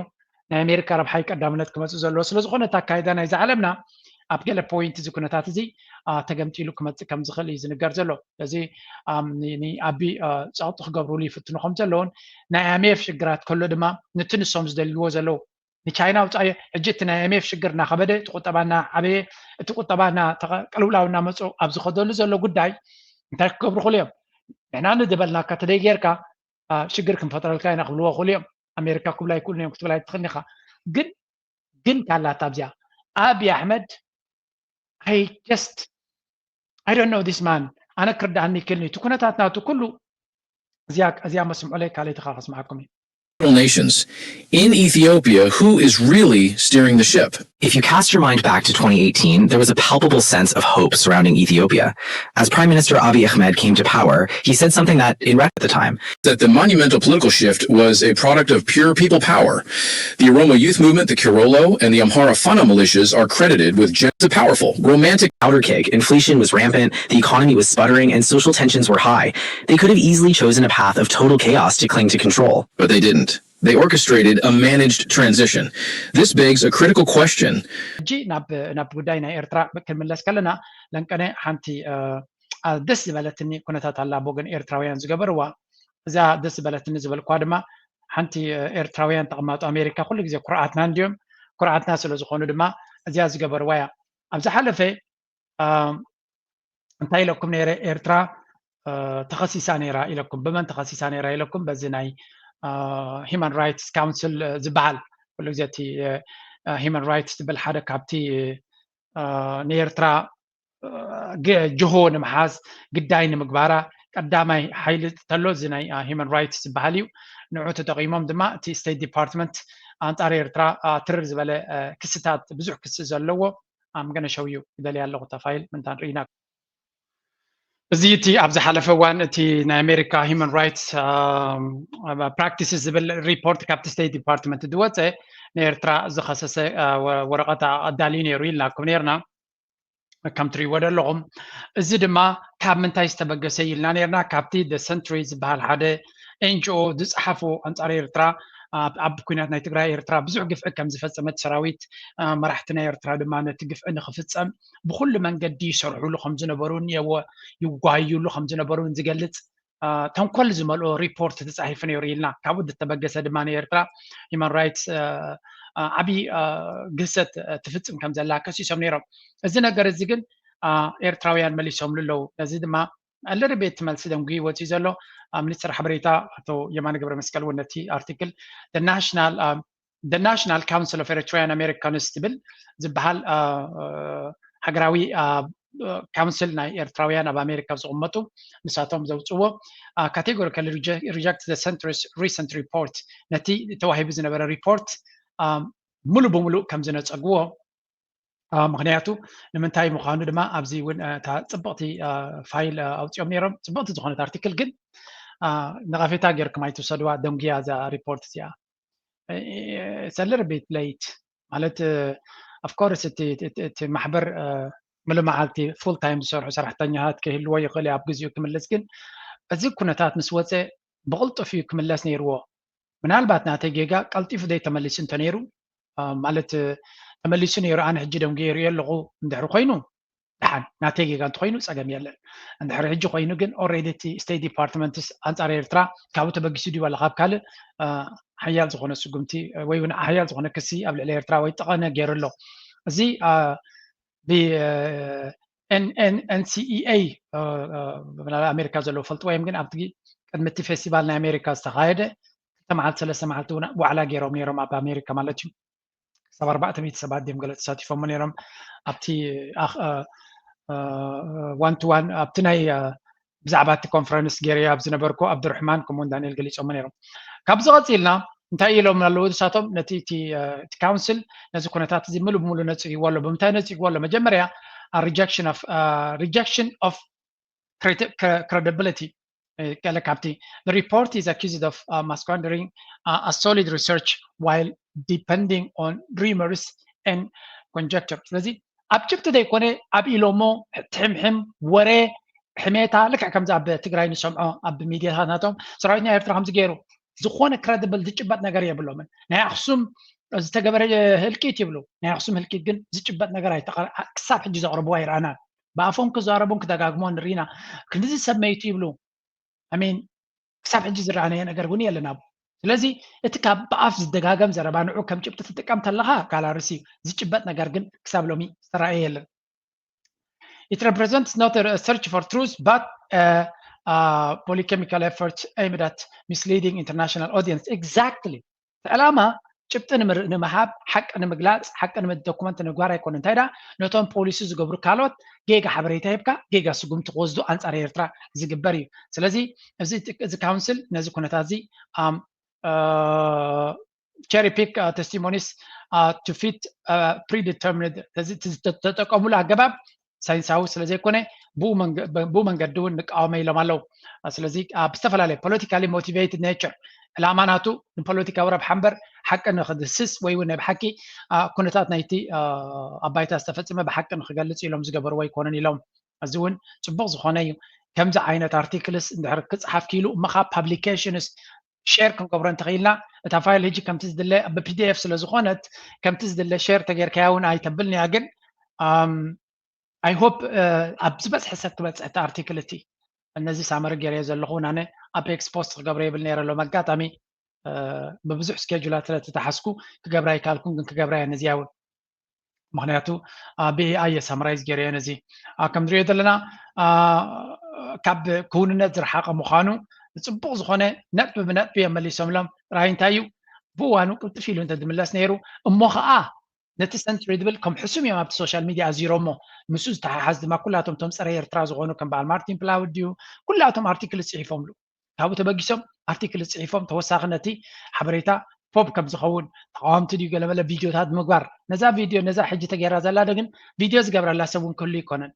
ናይ ኣሜሪካ ረብሓ እዩ ቀዳምነት ክመፅእ ዘለዎ። ስለዝኾነ እቲ ኣካይዳ ናይዚ ዓለምና ኣብ ገለ ፖይንት እዚ ኩነታት እዚ ተገምጢሉ ክመፅእ ከም ዝኽእል እዩ ዝንገር ዘሎ። ስለዚ ንኣቢ ፀቕጢ ክገብርሉ ይፍትኑ ከም ዘለውን ናይ ኣሜፍ ሽግራት ከሎ ድማ ነቲ ንሶም ዝደልይዎ ዘለዉ ንቻይና ውፃኢ ሕጂ እቲ ናይ ኤምኤፍ ሽግር እናኸበደ እቲ ቁጠባ እናዓበየ እቲ ቁጠባ ቅልውላው እናመፁ ኣብ ዝኸደሉ ዘሎ ጉዳይ እንታይ ክገብሩ ክእሉ እዮም? ንሕና ንደበልናካ ተደይ ጌርካ ሽግር ክንፈጥረልካ ኢና ክብልዎ ክእሉ እዮም። ኣሜሪካ ክብላ ይክእሉ እዮም ክትብል ኣይትኽእልን ኢኻ። ግን ግን ካላታ ኣብዚኣ ኣብይ ኣሕመድ I just I don't know this man ኣነ ክርዳእኒ ይክእልኒ እቲ ኩነታት ናቱ ኩሉ እዚኣ እዚኣ መስምዑለይ ካልእ ትኻ ከስምዓኩም እዩ። Nations. In Ethiopia, who is really steering the ship? If you cast your mind back to twenty eighteen, there was a palpable sense of hope surrounding Ethiopia. As Prime Minister Abiy Ahmed came to power, he said something that, in retrospect at the time, that the monumental political shift was a product of pure people power. The Oromo youth movement, the Kirolo, and the Amhara Fano militias are credited with gen- the powerful, romantic powder keg. Inflation was rampant, the economy was sputtering, and social tensions were high. They could have easily chosen a path of total chaos to cling to control. But they didn't. They orchestrated a managed transition. This begs a critical question. ሕጂ ናብ ናብ ጉዳይ ናይ ኤርትራ ክንምለስ ከለና ለንቀነ ሓንቲ ደስ ዝበለትኒ ኩነታት ኣላ ብወገን ኤርትራውያን ዝገበርዋ እዛ ደስ ዝበለትኒ ዝበልኳ ድማ ሓንቲ ኤርትራውያን ተቐማጦ ኣሜሪካ ኩሉ ግዜ ኩርዓትና እንድዮም ኩርዓትና ስለ ዝኾኑ ድማ እዚኣ ዝገበርዋ እያ ኣብ ዝሓለፈ እንታይ ኢለኩም ነይረ ኤርትራ ተኸሲሳ ነይራ ኢለኩም። ብመን ተኸሲሳ ነይራ ኢለኩም? በዚ ናይ Human Rights Council ዝበሃል፣ ኩሉ ግዜ እቲ Human Rights ዝበል ሓደ ካብቲ ንኤርትራ ጅሆ ንምሓዝ፣ ግዳይ ንምግባራ ቀዳማይ ሓይሊ ተሎ እዚ ናይ Human Rights ዝበሃል እዩ። ንዑ ተጠቒሞም ድማ እቲ State Department ኣንጻር ኤርትራ ትርር ዝበለ ክስታት፣ ብዙሕ ክሲ ዘለዎ I'm gonna show you ይደልያ ኣለኹ። እታ ፋይል ምንታን ርኢና። እዚ እቲ ኣብ ዝሓለፈ እዋን እቲ ናይ ኣሜሪካ Human Rights Practices ዝብል ሪፖርት ካብቲ State Department ዝወፀ ንኤርትራ ዝኸሰሰ ወረቐት ኣዳልዩ ነይሩ ኢልናኩም ነርና። ከም ትሪእዎ ዘለኹም፣ እዚ ድማ ካብ ምንታይ ዝተበገሰ ኢልና ነርና? ካብቲ The Sentry ዝበሃል ሓደ NGO ዝፀሓፎ ኣንጻር ኤርትራ፣ ኣብ ኩናት ናይ ትግራይ ኤርትራ ብዙሕ ግፍዒ ከም ዝፈጸመት፣ ሰራዊት መራሕቲ ናይ ኤርትራ ድማ ነቲ ግፍዒ ንክፍጸም ብኩሉ መንገዲ ይሰርሕሉ ከም ዝነበሩ፣ ይጓይሉ ከም ዝነበሩ ዝገልጽ ተንኮል ዝመልኦ ሪፖርት ተጻሒፉ ነይሩ ኢልና። ካብኡ ዝተበገሰ ድማ ንኤርትራ Human Rights ዓብዪ ግህሰት ትፍጽም ከም ዘላ ከሲሶም ነይሮም። እዚ ነገር እዚ ግን ኤርትራውያን መሊሶምሉ ኣለዉ። ነዚ ድማ ኣለርቤት መልሲ ደንጉ ወፂኡ ዘሎ ሚኒስትር ሓበሬታ ኣቶ የማነ ገብረ መስቀል እውን ነቲ ኣርቲክል National Council of Eritrean Americans ትብል ዝበሃል ሃገራዊ ካውንስል ናይ ኤርትራውያን ኣብ ኣሜሪካ ዝቕመጡ፣ ንሳቶም ዘውፅዎ categorical reject the Centre's recent report፣ ነቲ ተዋሂቡ ዝነበረ ሪፖርት ሙሉ ብሙሉእ ከም ዝነፀግዎ፣ ምክንያቱ ንምንታይ ምዃኑ ድማ ኣብዚ እውን እታ ፅብቕቲ ፋይል ኣውፅኦም ነይሮም። ፅብቕቲ ዝኾነት ኣርቲክል ግን ነቐፌታ ጌርኩም ኣይትውሰድዋ፣ ደንጉያ እዛ ሪፖርት እዚኣ። ሰለር ቤት ለይት ማለት of course እቲ ማሕበር ምሉ መዓልቲ full time ዝሰርሑ ሰራሕተኛታት ክህልዎ ይኽእል ኣብ ግዚኡ ክምልስ፣ ግን እዚ ኩነታት ምስ ወፀ ብቕልጡፍ እዩ ክምለስ ነይርዎ። ምናልባት ናተይ ጌጋ ቀልጢፉ ዘይተመሊሱ እንተነይሩ፣ ማለት ተመሊሱ ነይሩ፣ ኣነ ሕጂ ደንጉየ ይሪኦ ኣለኹ እንድሕሪ ኮይኑ ደሓን፣ ናተይ ጌጋ እንተኮይኑ ፀገም የለን። እንድሕሪ ሕጂ ኮይኑ ግን already እቲ State Department ኣንፃር ኤርትራ ካብኡ ተበጊሱ ድዩ ዋላ ካብ ካልእ ሓያል ዝኾነ ስጉምቲ ወይ እውን ሓያል ዝኾነ ክሲ ኣብ ልዕሊ ኤርትራ ወይ ጠቐነ ገይሩ ኣሎ። እዚ ብ NCEA ምናልባት ኣሜሪካ ዘለዉ ፈልጥዎ እዮም፣ ግን ኣብቲ ቅድሚ እቲ ፌስቲቫል ናይ ኣሜሪካ ዝተኻየደ ክልተ መዓልቲ ሰለስተ መዓልቲ እውን ዋዕላ ገይሮም ነይሮም ኣብ ኣሜሪካ ማለት እዩ። ክሳብ ኣርባዕተ ሚእቲ ሰባት ድዮም ገለ ተሳቲፎሞ ነይሮም ኣብቲ one to one ኣብቲ ናይ ብዛዕባ እቲ ኮንፈረንስ ገይረ ኣብ ዝነበርኩ ኣብዱርሕማን ከምኡውን ዳንኤል ገሊፆሞ ነይሮም። ካብዚ ቀፂልና እንታይ ኢሎም ኣለዉ ንሳቶም? ነቲ እቲ ካውንስል ነዚ ኩነታት እዚ ሙሉ ብሙሉ ነፅግዎ ኣሎ። ብምንታይ ነፅግዎ ኣሎ? መጀመርያ rejection of rejection of credibility ገለ ካብቲ the report is accused of uh, misquandering uh, a solid research while depending on rumors and conjecture። ስለዚ ኣብ ጭብጢ ዘይኮነ ኣብ ኢሎሞ ትሕምሕም ወረ ሕሜታ፣ ልክዕ ከምዚ ኣብ ትግራይ ንሰምዖ ኣብ ሚዲያታት ናቶም ሰራዊት ናይ ኤርትራ ከምዚ ገይሩ፣ ዝኾነ credible ዝጭበጥ ነገር የብሎምን። ናይ ኣክሱም ዝተገበረ ህልቂት ይብሉ፣ ናይ ኣክሱም ህልቂት ግን ዝጭበጥ ነገር ኣይተቐረ-፣ ክሳብ ሕጂ ዘቕርብዎ ኣይረኣናን። ብኣፎም ክዛረቡን ክደጋግሞን ንርኢና። ክንድዚ ሰብ መይቱ ይብሉ። I mean ክሳብ ሕጂ ዝረኣናዮ ነገር እውን የለን ኣብኡ። ስለዚ እቲ ካብ ብኣፍ ዝደጋገም ዘረባ ንዑ ከም ጭብጢ ትጥቀም ተለኻ ካልእ ርእሲ እዩ። ዝጭበጥ ነገር ግን ክሳብ ሎሚ ዝተረኣየ የለን። It represents not a search for truth but a, a polychemical effort aimed at misleading international audience. Exactly። እቲ ዕላማ ጭብጢ ንምር-፣ ንምሃብ፣ ሓቂ ንምግላፅ፣ ሓቂ ንመ-፣ ዶኩመንት ንምግባር ኣይኮነ። እንታይ ደኣ ነቶም ፖሊሲ ዝገብሩ ካልኦት ጌጋ ሓበሬታ ሂብካ ጌጋ ስጉምቲ ክወስዱ ኣንፃር ኤርትራ ዝግበር እዩ። ስለዚ እዚ፣ እዚ ካውንስል ነዚ ኩነታት እዚ ኣም፣ እ፣ cherry pick testimonies to fit predetermined፣ እዚ እተ-፣ ዝተጠቀሙሉ ኣገባብ ሳይንሳዊ ስለ ዘይኮነ ብኡ መንገ-፣ ብኡ መንገዲ እውን ንቃወመ ኢሎም ኣለዉ። ስለዚ ኣብ ዝተፈላለየ politically motivated nature ዕላማ ናቱ ንፖለቲካዊ ረብሓ እምበር ሓቂ ንክድስስ ወይ እውን ናይ ብሓቂ አ፣ ኩነታት ናይቲ አ፣ ኣብ ባይታ ዝተፈጸመ ብሓቂ ንክገልጽ ኢሎም ዝገበርዎ ኣይኮነን ኢሎም። እዚ እውን ጽቡቕ ዝኾነ እዩ። ከምዚ ዓይነት ኣርቲክልስ እንድሕር ክጽሓፍ ክኢሉ እሞ ካብ ፓብሊኬሽንስ ሼር ክንገብሮ እንተኽኢልና፣ እታ ፋይል ሕጂ ከምቲ ዝድለ ብ ፒ ዲ ኤፍ ስለ ዝኾነት ከምቲ ዝድለ ሼር ተጌርካያ እውን ኣይተብልን እያ። ግን ኣም፣ I hope ኣብ ዝበዝሐ ሰብ ክበፅሕ እቲ ኣርቲክል እቲ ነዚ ሳመሪ ገይረዮ ዘለኹ ናነ ኣፔክስ ፖስት ክገብሮ ይብል ነይረ። ሎም ኣጋጣሚ ብብዙሕ ስኬጁላት ስለ ተተሓዝኩ ክገብራ ኣይከኣልኩን፣ ግን ክገብራ እየ ነዚኣ እውን። ምክንያቱ ብ ኤ ኣይ እየ ሳምራይዝ ገይረዮ ነዚ። ከም ንሪኦ ዘለና ካብ ክውንነት ዝረሓቐ ምዃኑ ጽቡቕ ዝኾነ ነጥቢ ብነጥቢ እዮም መሊሶምሎም። ጥራይ እንታይ እዩ ብእዋኑ ቅልጥፍ ኢሉ እንተዝምለስ ነይሩ እሞ ኸዓ ነቲ ሰንትሪ ዝብል ከም ሕሱም እዮም ኣብቲ ሶሻል ሚድያ ኣዚሮሞ። ምስኡ ዝተሓሓዝ ድማ ኩላቶም እቶም ጸረ ኤርትራ ዝኾኑ ከም በዓል ማርቲን ፕላውድ ድዩ ኩላቶም ኣርቲክል ጽሒፎምሉ። ካብኡ ተበጊሶም ኣርቲክል ጽሒፎም ተወሳኺ ነቲ ሓበሬታ ፖፕ ከም ዝኸውን ተቃወምቲ ድዩ ገለመለ ቪድዮታት ምግባር። ነዛ ቪድዮ ነዛ ሕጂ ተገይራ ዘላ ግን ቪድዮ ዝገብረላ ሰብ እውን ክህሉ ይኮነን።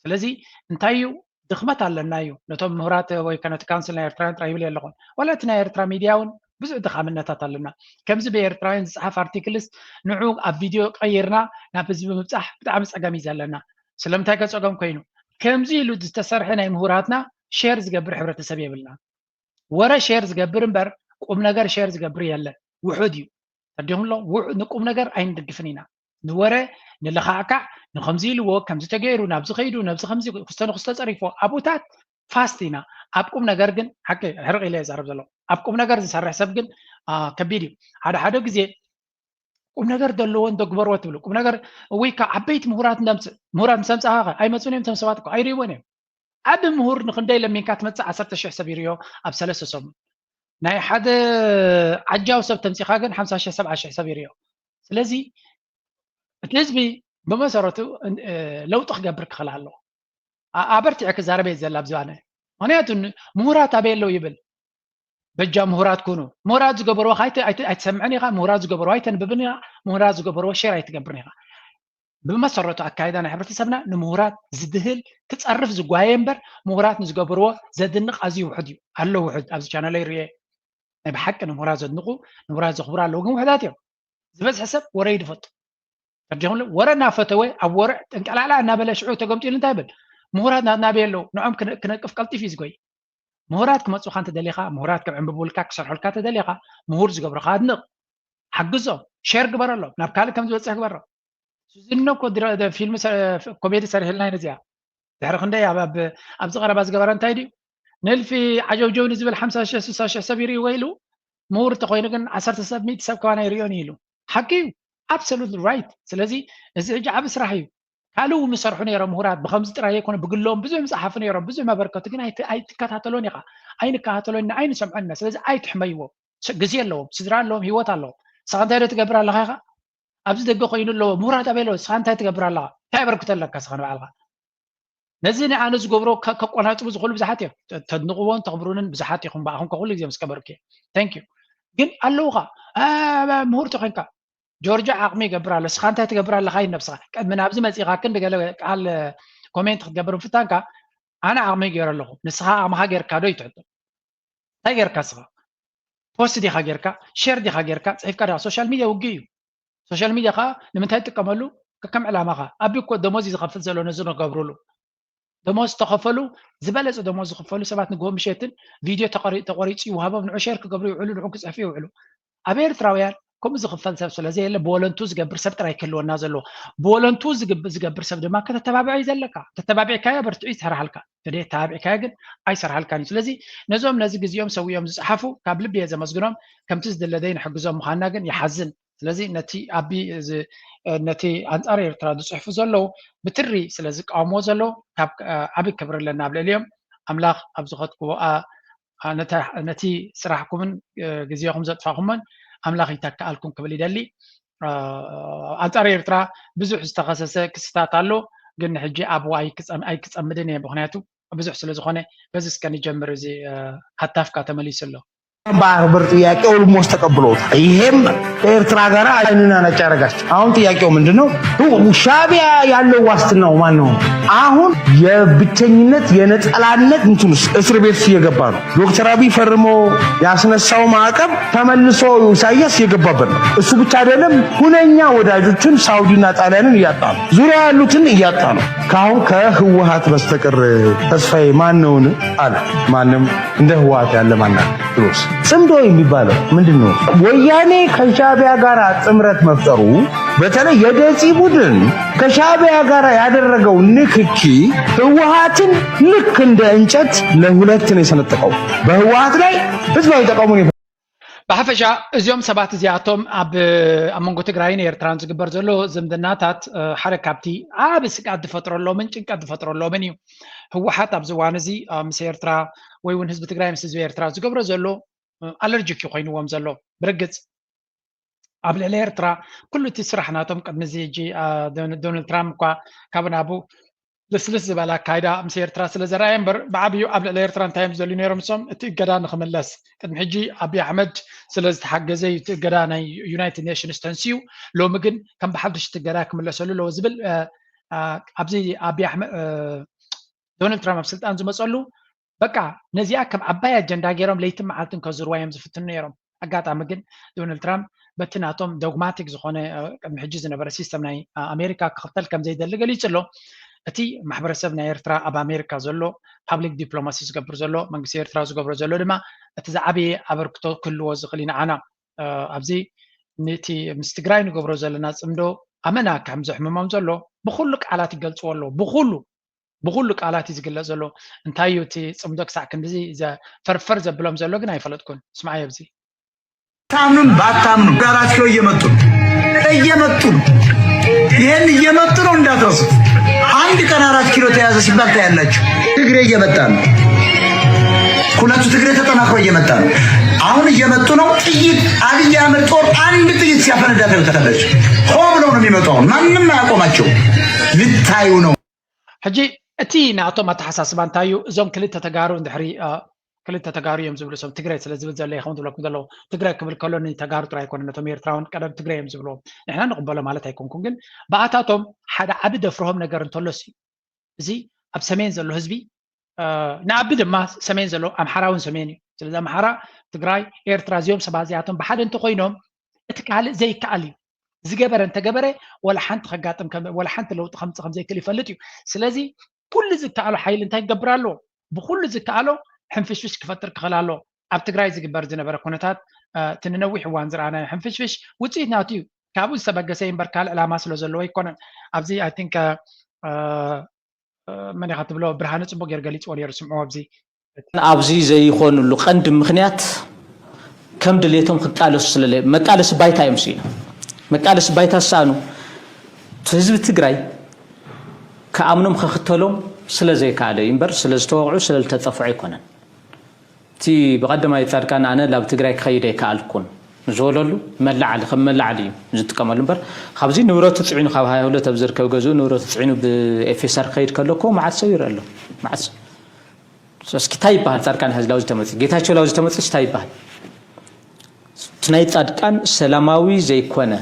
ስለዚ እንታይ እዩ ድኽመት ኣለና እዩ ነቶም ምሁራት ወይ ከነቲ ካውንስል ናይ ኤርትራውያን ጥራይ ይብል ኣለኹን ዋላ እቲ ናይ ኤርትራ ሚድያ እውን ብዙሕ ድኻምነታት ኣለና። ከምዚ ብኤርትራውያን ዝፅሓፍ ኣርቲክልስ ንዑ ኣብ ቪድዮ ቀይርና ናብ ህዝቢ ምብፃሕ ብጣዕሚ ፀገም እዩ ዘለና። ስለምንታይ ከፀገም ኮይኑ ከምዚ ኢሉ ዝተሰርሐ ናይ ምሁራትና ሼር ዝገብር ሕብረተሰብ የብልና። ወረ ሼር ዝገብር እምበር ቁም ነገር ሼር ዝገብር የለን። ውሑድ እዩ። ተዲኹም ኣሎ ንቁም ነገር ኣይንድግፍን ኢና። ንወረ ንለኻዕካዕ ንከምዚ ኢልዎ ከምዚ ተገይሩ ናብዚ ከይዱ ነብዚ ከምዚ ክስተ ንክስተ ፀሪፎ ኣቡታት ፋስት ኢና። ኣብ ቁም ነገር ግን ሓቂ ሕርቕ ኢለ የዛረብ ዘሎ ኣብ ቁም ነገር ዝሰርሕ ሰብ ግን ከቢድ እዩ። ሓደ ሓደ ግዜ ቁም ነገር ዘለዎን ደግበርዎ ትብሉ ቁም ነገር ወይ ከዓ ዓበይቲ ምሁራት ምሁራት ምስ ኣምፃእካ ኣይመፁን እዮም። ቶም ሰባት እኮ ኣይርእይዎን እዮም። ዓቢ ምሁር ንክንደይ ለሚንካ ትመፅእ ዓሰርተ ሽሕ ሰብ ይርዮ ኣብ ሰለስተ ሰሙን ናይ ሓደ ዓጃው ሰብ ተምፂኻ ግን ሓምሳ ሽሕ ሰብዓ ሽሕ ሰብ ይርዮ። ስለዚ እቲ ህዝቢ ብመሰረቱ ለውጢ ክገብር ክኽእል ኣለዎ። ኣበርቲዐ ክዛረበ ዘላ ኣብዝባነ ምክንያቱ ምሁራት ኣበይ ኣለዉ ይብል። በጃ ምሁራት ኩኑ ምሁራት ዝገበርዎ ኣይትሰምዕን ኢኻ። ምሁራት ዝገበርዎ ኣይተንብብን ኢኻ። ምሁራት ዝገበርዎ ሼር ኣይትገብርን ኢኻ። ብመሰረቱ ኣካይዳ ናይ ሕብረተሰብና ንምሁራት ዝድህል ክፀርፍ ዝጓየ እምበር ምሁራት ንዝገብርዎ ዘድንቕ ኣዝዩ ውሑድ እዩ። ኣሎ ውሑድ ኣብዚ ቻነለይ ርኤ ናይ ብሓቂ ንምሁራት ዘድንቑ ንምሁራት ዘኽብሩ ኣለዉ ግን ውሕዳት እዮም። ዝበዝሐ ሰብ ወረ እዩ ዝፈቱ። ተርዲኹም ወረ እናፈተወ ኣብ ወረ ጠንቀላዕላ እናበለ ሽዑ ተገምጢሉ እንታይ ይብል? ምሁራት ናትና ኣበይ ኣለዉ? ንዖም ክነቅፍ ቀልጢፍ እዩ ዝጎይ። ምሁራት ክመፁኻ እንተደሊኻ፣ ምሁራት ከዕንብቡልካ፣ ክሰርሑልካ ተደሊኻ፣ ምሁር ዝገብሩኻ ኣድንቕ፣ ሓግዞም፣ ሼር ግበረሎም፣ ናብ ካልእ ከም ዝበፅሕ ግበሮም። ሱዚኖ እኮ ፊልም ኮሜዲ ሰሪሕልና ነዚኣ ድሕሪ ክንደይ ኣብዚ ቀረባ ዝገበረ እንታይ ድዩ ንልፊ ዓጀውጀው ንዝብል ሓምሳ ሽሕ ስሳ ሽሕ ሰብ ይርእይዎ ኢሉ ምሁር እንተኮይኑ ግን ዓሰርተ ሰብ ሚእቲ ሰብ ከማን ኣይርእዮን እዩ ኢሉ ሓቂ እዩ። Absolutely right። ስለዚ እዚ ሕጂ ዓብ ስራሕ እዩ። ካልእ እውን ዝሰርሑ ነይሮም ምሁራት ብከምዚ ጥራይ ዘይኮነ ብግሎም ብዙሕ ዝፀሓፉ ነይሮም ብዙሕ መበርከቱ ግን ኣይትከታተሎን ኢኻ። ኣይንከታተሎን ኢና ኣይንሰምዖን ኢና። ስለዚ ኣይትሕመይዎም። ግዜ ኣለዎም ስድራ ኣለዎም ህይወት ኣለዎም። ንስኻ እንታይ ዶ ትገብር ኣለኻ ኢኻ ኣብዚ ደገ ኮይኑ ኣለዎ ምሁራት ኣበይ ኣለዎ ንስኻ እንታይ ትገብር ኣለኻ እንታይ ኣበርክቶ ኣለካ ንስኻ ንባዕልኻ ነዚ ንኣነ ዝገብሮ ከቆናፅቡ ዝኽእሉ ብዙሓት እዮም። ተድንቕዎን ተኽብሩንን ብዙሓት ኢኹም ብኣኹም ከኩሉ ግዜ ምስ ከበርኩ እየ። Thank you። ግን ኣለውኻ ምሁር ተኾይንካ ጆርጆ ዓቕሚ ይገብር ኣሎ እስኻ እንታይ ትገብር ኣለኻ እዩ ነብስኻ ቅድሚ ናብዚ መፂኻ ክንዲ ገለ ቃል ኮሜንት ክትገብር ምፍታንካ ኣነ ዓቕሚ ገይረ ኣለኹ ንስኻ ዓቕምኻ ጌርካ ዶ ይትሕቶ እንታይ ጌርካ እስኻ ፖስት ዲኻ ጌርካ ሼር ዲኻ ጌርካ ፅሒፍካ ዲኻ social media ውግእ እዩ social media ከዓ ንምንታይ ትጥቀመሉ ከከም ዕላማኻ ኣቢ እኮ ደሞዝ እዩ ዝኸፍል ዘሎ ነዚ ንገብርሉ ደሞዝ ዝተኸፈሉ ዝበለፀ ደሞዝ ዝኽፈሉ ሰባት ንግሆ ምሸትን ቪድዮ ተቆሪፁ ይውሃቦም ንዑ ሼር ክገብሩ ይውዕሉ ንዑ ክፅሕፉ ይውዕሉ ኣብ ኤርትራውያን ከምኡ ዝኽፈል ሰብ ስለዘየለ ብወለንቱ ዝገብር ሰብ ጥራይ ክህልወና ዘለዎ ብወለንቱ ዝገብር ሰብ ድማ ከተተባብዐ እዩ ዘለካ ተተባቢዕካዮ በርትዑ ይሰርሓልካ ተተባቢዕካዮ ግን ኣይሰርሓልካን እዩ ስለዚ ነዞም ነዚ ግዜኦም ሰዊኦም ዝፅሓፉ ካብ ልቢ እየ ዘመስግኖም ከምቲ ዝድለደይ ንሕግዞም ምዃንና ግን ይሓዝን ስለዚ ነቲ ኣቢ ነቲ ኣንፃር ኤርትራ ዝፅሕፉ ዘለዉ ብትሪ ስለ ዝቃወምዎ ዘለዉ ካብ ዓቢ ክብሪ ኣለና ኣብ ልዕሊኦም ኣምላኽ ኣብ ዝኸድክዎ ነቲ ስራሕኩምን ግዜኹም ዘጥፋኹሞን ኣምላኽ ይተክኣልኩም ክብል ይደሊ ኣንፃር ኤርትራ ብዙሕ ዝተኸሰሰ ክስታት ኣሎ ግን ሕጂ ኣብኡ ኣይክፀምድን እየ ምክንያቱ ብዙሕ ስለ ዝኾነ በዚ እስከ ንጀምር እዚ ሃታፍካ ተመሊሱ ኣሎ በአክብር ጥያቄ ኦልሞስት ተቀብሎታል። ይሄም ከኤርትራ ጋር አይንና ነጭ ያደረጋቸው። አሁን ጥያቄው ምንድን ነው? ሻቢያ ያለው ዋስትናው ማን ነው? አሁን የብቸኝነት የነጠላነት እንትን ውስጥ እስር ቤት ውስጥ እየገባ ነው። ዶክተር አብይ ፈርሞ ያስነሳው ማዕቀብ ተመልሶ ኢሳያስ እየገባበት ነው። እሱ ብቻ አይደለም፣ ሁነኛ ወዳጆችን ሳውዲና ጣሊያንን እያጣ ነው። ዙሪያ ያሉትን እያጣ ነው። ከአሁን ከህወሀት በስተቀር ተስፋዬ ማን ነውን አለ። ማንም እንደ ህወሀት ያለ ማና ድሮስ ጽምዶ የሚባለው ምንድን ነው? ወያኔ ከሻቢያ ጋር ጥምረት መፍጠሩ በተለይ የደጺ ቡድን ከሻቢያ ጋር ያደረገው ንክኪ ህወሀትን ልክ እንደ እንጨት ለሁለት ነው የሰነጠቀው። በህወሀት ላይ ህዝባዊ ተቃውሞ ብሓፈሻ እዚኦም ሰባት እዚኣቶም ኣብ ኣብ መንጎ ትግራይን ኤርትራን ዝግበር ዘሎ ዝምድናታት ሓደ ካብቲ ዓቢ ስግኣት ዝፈጥረሎምን ጭንቀት ዝፈጥረሎምን እዩ። ህወሓት ኣብዚ እዋን እዚ ምስ ኤርትራ ወይ እውን ህዝቢ ትግራይ ምስ ህዝቢ ኤርትራ ዝገብሮ ዘሎ ኣለርጂክ እዩ ኮይንዎም ዘሎ። ብርግፅ ኣብ ልዕሊ ኤርትራ ኩሉ እቲ ስራሕ ናቶም ቅድሚ እዚ ሕጂ ዶናልድ ትራምፕ እኳ ካብ ናቡ ልስልስ ዝበለ ኣካይዳ ምስ ኤርትራ ስለ ዘረኣየ እምበር ብዓብዩ ኣብ ልዕሊ ኤርትራ እንታይ እዮም ዝደልዩ ነይሮም እሶም እቲ እገዳ ንክምለስ ቅድሚ ሕጂ ኣብይ ኣሕመድ ስለ ዝተሓገዘ እዩ እቲ እገዳ ናይ ዩናይትድ ኔሽንስ ተንስዩ ሎሚ ግን ከም ብሓድሽ እቲ እገዳ ክምለሰሉ ኣለዎ ዝብል ኣብዚ ኣብይ ኣሕመድ ዶናልድ ትራምፕ ኣብ ስልጣን ዝመፀሉ በቃ ነዚኣ ከም ዓባይ ኣጀንዳ ገይሮም ለይትን መዓልትን ከዝርዋ እዮም ዝፍትኑ ነይሮም። ኣጋጣሚ ግን ዶናልድ ትራምፕ በቲ ናቶም ዶግማቲክ ዝኾነ ቅድሚ ሕጂ ዝነበረ ሲስተም ናይ ኣሜሪካ ክኽተል ከም ዘይደሊ ገሊጹ ኣሎ። እቲ ማሕበረሰብ ናይ ኤርትራ ኣብ ኣሜሪካ ዘሎ ፓብሊክ ዲፕሎማሲ ዝገብር ዘሎ መንግስቲ ኤርትራ ዝገብሮ ዘሎ ድማ እቲ ዝዓበየ ኣበርክቶ ክህልዎ ዝኽእል እዩ ንዓና ኣብዚ ነቲ ምስ ትግራይ ንገብሮ ዘለና ፅምዶ ኣመና ከም ዘሕምሞም ዘሎ ብኩሉ ቃላት ይገልፅዎ ኣለዉ ብኩሉ ብኩሉ ቃላት እዩ ዝግለፅ ዘሎ እንታይ እዩ እቲ ፅምዶ ክሳዕ ክንድዚ ፈርፈር ዘብሎም ዘሎ ግን ኣይፈለጥኩን ስማዓዮ ኣብዚ ታምኑን ባታምኑ አራት ኪሎ እየመጡ እየመጡ ይሄን እየመጡ ነው እንዳትረሱ አንድ ቀን አራት ኪሎ ተያዘ ሲባል ታያላችሁ ትግሬ እየመጣ ነው ሁለቱ ትግሬ ተጠናክሮ እየመጣ ነው አሁን እየመጡ ነው ጥይት አብይ አህመድ ጦር አንድ ጥይት ሲያፈነዳ ታዩታላችሁ ሆ ብለው ነው የሚመጡ አሁን ማንም አያቆማቸው ልታዩ ነው ሕጂ እቲ ናቶም ኣተሓሳስባ እንታይ እዩ እዞም ክልተ ተጋሩ እንድሕሪ ክልተ ተጋሩ እዮም ዝብሉ ሰብ ትግራይ ስለ ዝብል ዘለ ይኸውን ዝብለኩም ዘለዉ ትግራይ ክብል ከሎ ንተጋሩ ጥራይ ኣይኮነ ነቶም ኤርትራውን ቀደም ትግራይ እዮም ዝብልዎም ንሕና ንቕበሎ ማለት ኣይኮንኩም ግን ብኣታቶም ሓደ ዓቢ ደፍርሆም ነገር እንተሎስ እዩ እዚ ኣብ ሰሜን ዘሎ ህዝቢ ንኣቢ ድማ ሰሜን ዘሎ ኣምሓራውን ሰሜን እዩ ስለዚ ኣምሓራ ትግራይ ኤርትራ እዚኦም ሰባት እዚኣቶም ብሓደ እንተኮይኖም እቲ ካልእ ዘይከኣል እዩ ዝገበረ እንተገበረ ወላ ሓንቲ ከጋጥም ወላ ሓንቲ ለውጢ ከምፅእ ከምዘይክእል ይፈልጥ እዩ ስለዚ ኩሉ ዝከኣሎ ሓይሊ እንታይ ክገብር ኣለዎ ብኩሉ ዝከኣሎ ሕንፍሽፍሽ ክፈጥር ክኽእል ኣለዎ ኣብ ትግራይ ዝግበር ዝነበረ ኩነታት እቲ ንነዊሕ እዋን ዝረኣናዮ ሕንፍሽፍሽ ውፅኢት ናቱ እዩ ካብኡ ዝተበገሰ እምበር ካልእ ዕላማ ስለ ዘለዎ ኣይኮነን ኣብዚ I think መን ኢኻ ትብሎ ብርሃነ ፅቡቅ ገይሩ ገሊፅዎ ነይሩ ስምዕዎ ኣብዚ ኣብዚ ዘይኾንሉ ቀንዲ ምኽንያት ከም ድሌቶም ክቃለሱ ስለ መቃለሲ ባይታ እዮም ስኢኖም መቃለሲ ባይታ ዝሰኣኑ ህዝቢ ትግራይ ከኣምኖም ከኽተሎም ስለ ዘይከኣለ እዩ እምበር ስለ ዝተወቕዑ ስለ ዝተጠፍዑ ኣይኮነን እቲ ብቐደማይ ፃድቃን ኣነ ላብ ትግራይ ክኸይድ ኣይከኣልኩን ዝበለሉ መላዓሊ ከም መላዓሊ እዩ ዝጥቀመሉ እምበር ካብዚ ንብረቱ ፅዒኑ ካብ ሃይሁለት ኣብ ዝርከብ ገዝኡ ንብረቱ ፅዒኑ ብኤፌሳር ክኸይድ ከሎ እኮ መዓት ሰብ ይረአ ኣሎ መዓት ሰብ እስኪ እንታይ ይበሃል ፃድቃን ሀዚ ላውዚ ተመፂ ጌታቸው ላውዚ ተመፂ እንታይ ይበሃል እቲ ናይ ፃድቃን ሰላማዊ ዘይኮነ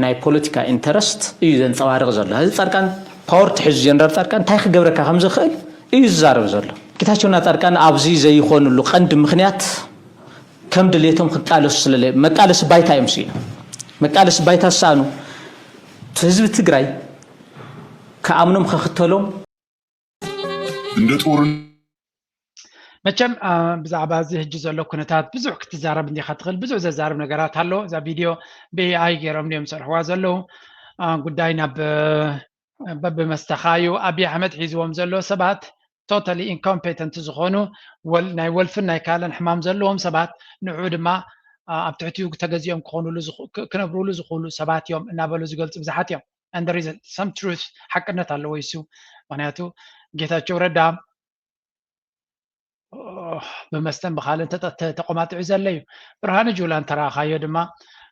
ናይ ፖለቲካ ኢንተረስት እዩ ዘንፀባርቕ ዘሎ። ሕዚ ፃድቃን ፓወር ትሕዙ ጀነራል ፃድቃን እንታይ ክገብረካ ከም ዝኽእል እዩ ዝዛረብ ዘሎ። ጌታቸውና ፃድቃን ኣብዚ ዘይኾንሉ ቀንዲ ምኽንያት ከም ድሌቶም ክቃለሱ ስለ መቃለሲ ባይታ እዮም ስኢኖም። መቃለሲ ባይታ ዝሰኣኑ ህዝቢ ትግራይ ክኣምኖም ከኽተሎም እንደ ጦርነት መቸም ብዛዕባ እዚ ሕጂ ዘሎ ኩነታት ብዙሕ ክትዛረብ እንዲኻ ትኽእል ብዙሕ ዘዛርብ ነገራት ኣሎ እዛ ቪድዮ ብኤኣይ ገይሮም እዮም ዝሰርሕዋ ዘለዉ ጉዳይ ናብ በብመስተኻዩ ኣብይ ኣሕመድ ሒዝዎም ዘሎ ሰባት totally incompetent ዝኾኑ ናይ ወልፍን ናይ ካልእን ሕማም ዘለዎም ሰባት ንዑ ድማ ኣብ ትሕቲኡ ተገዚኦም ክኾኑሉ ክነብሩሉ ዝኽእሉ ሰባት እዮም እናበሉ ዝገልፁ ብዙሓት እዮም and there is some truth ሓቅነት ኣለዎ ይሱ ምክንያቱ ጌታቸው ረዳ ብመስተን ብካልን ተቆማጢዑ ዘለ እዩ ብርሃኑ ጁላ እንተረኣኻዮ ድማ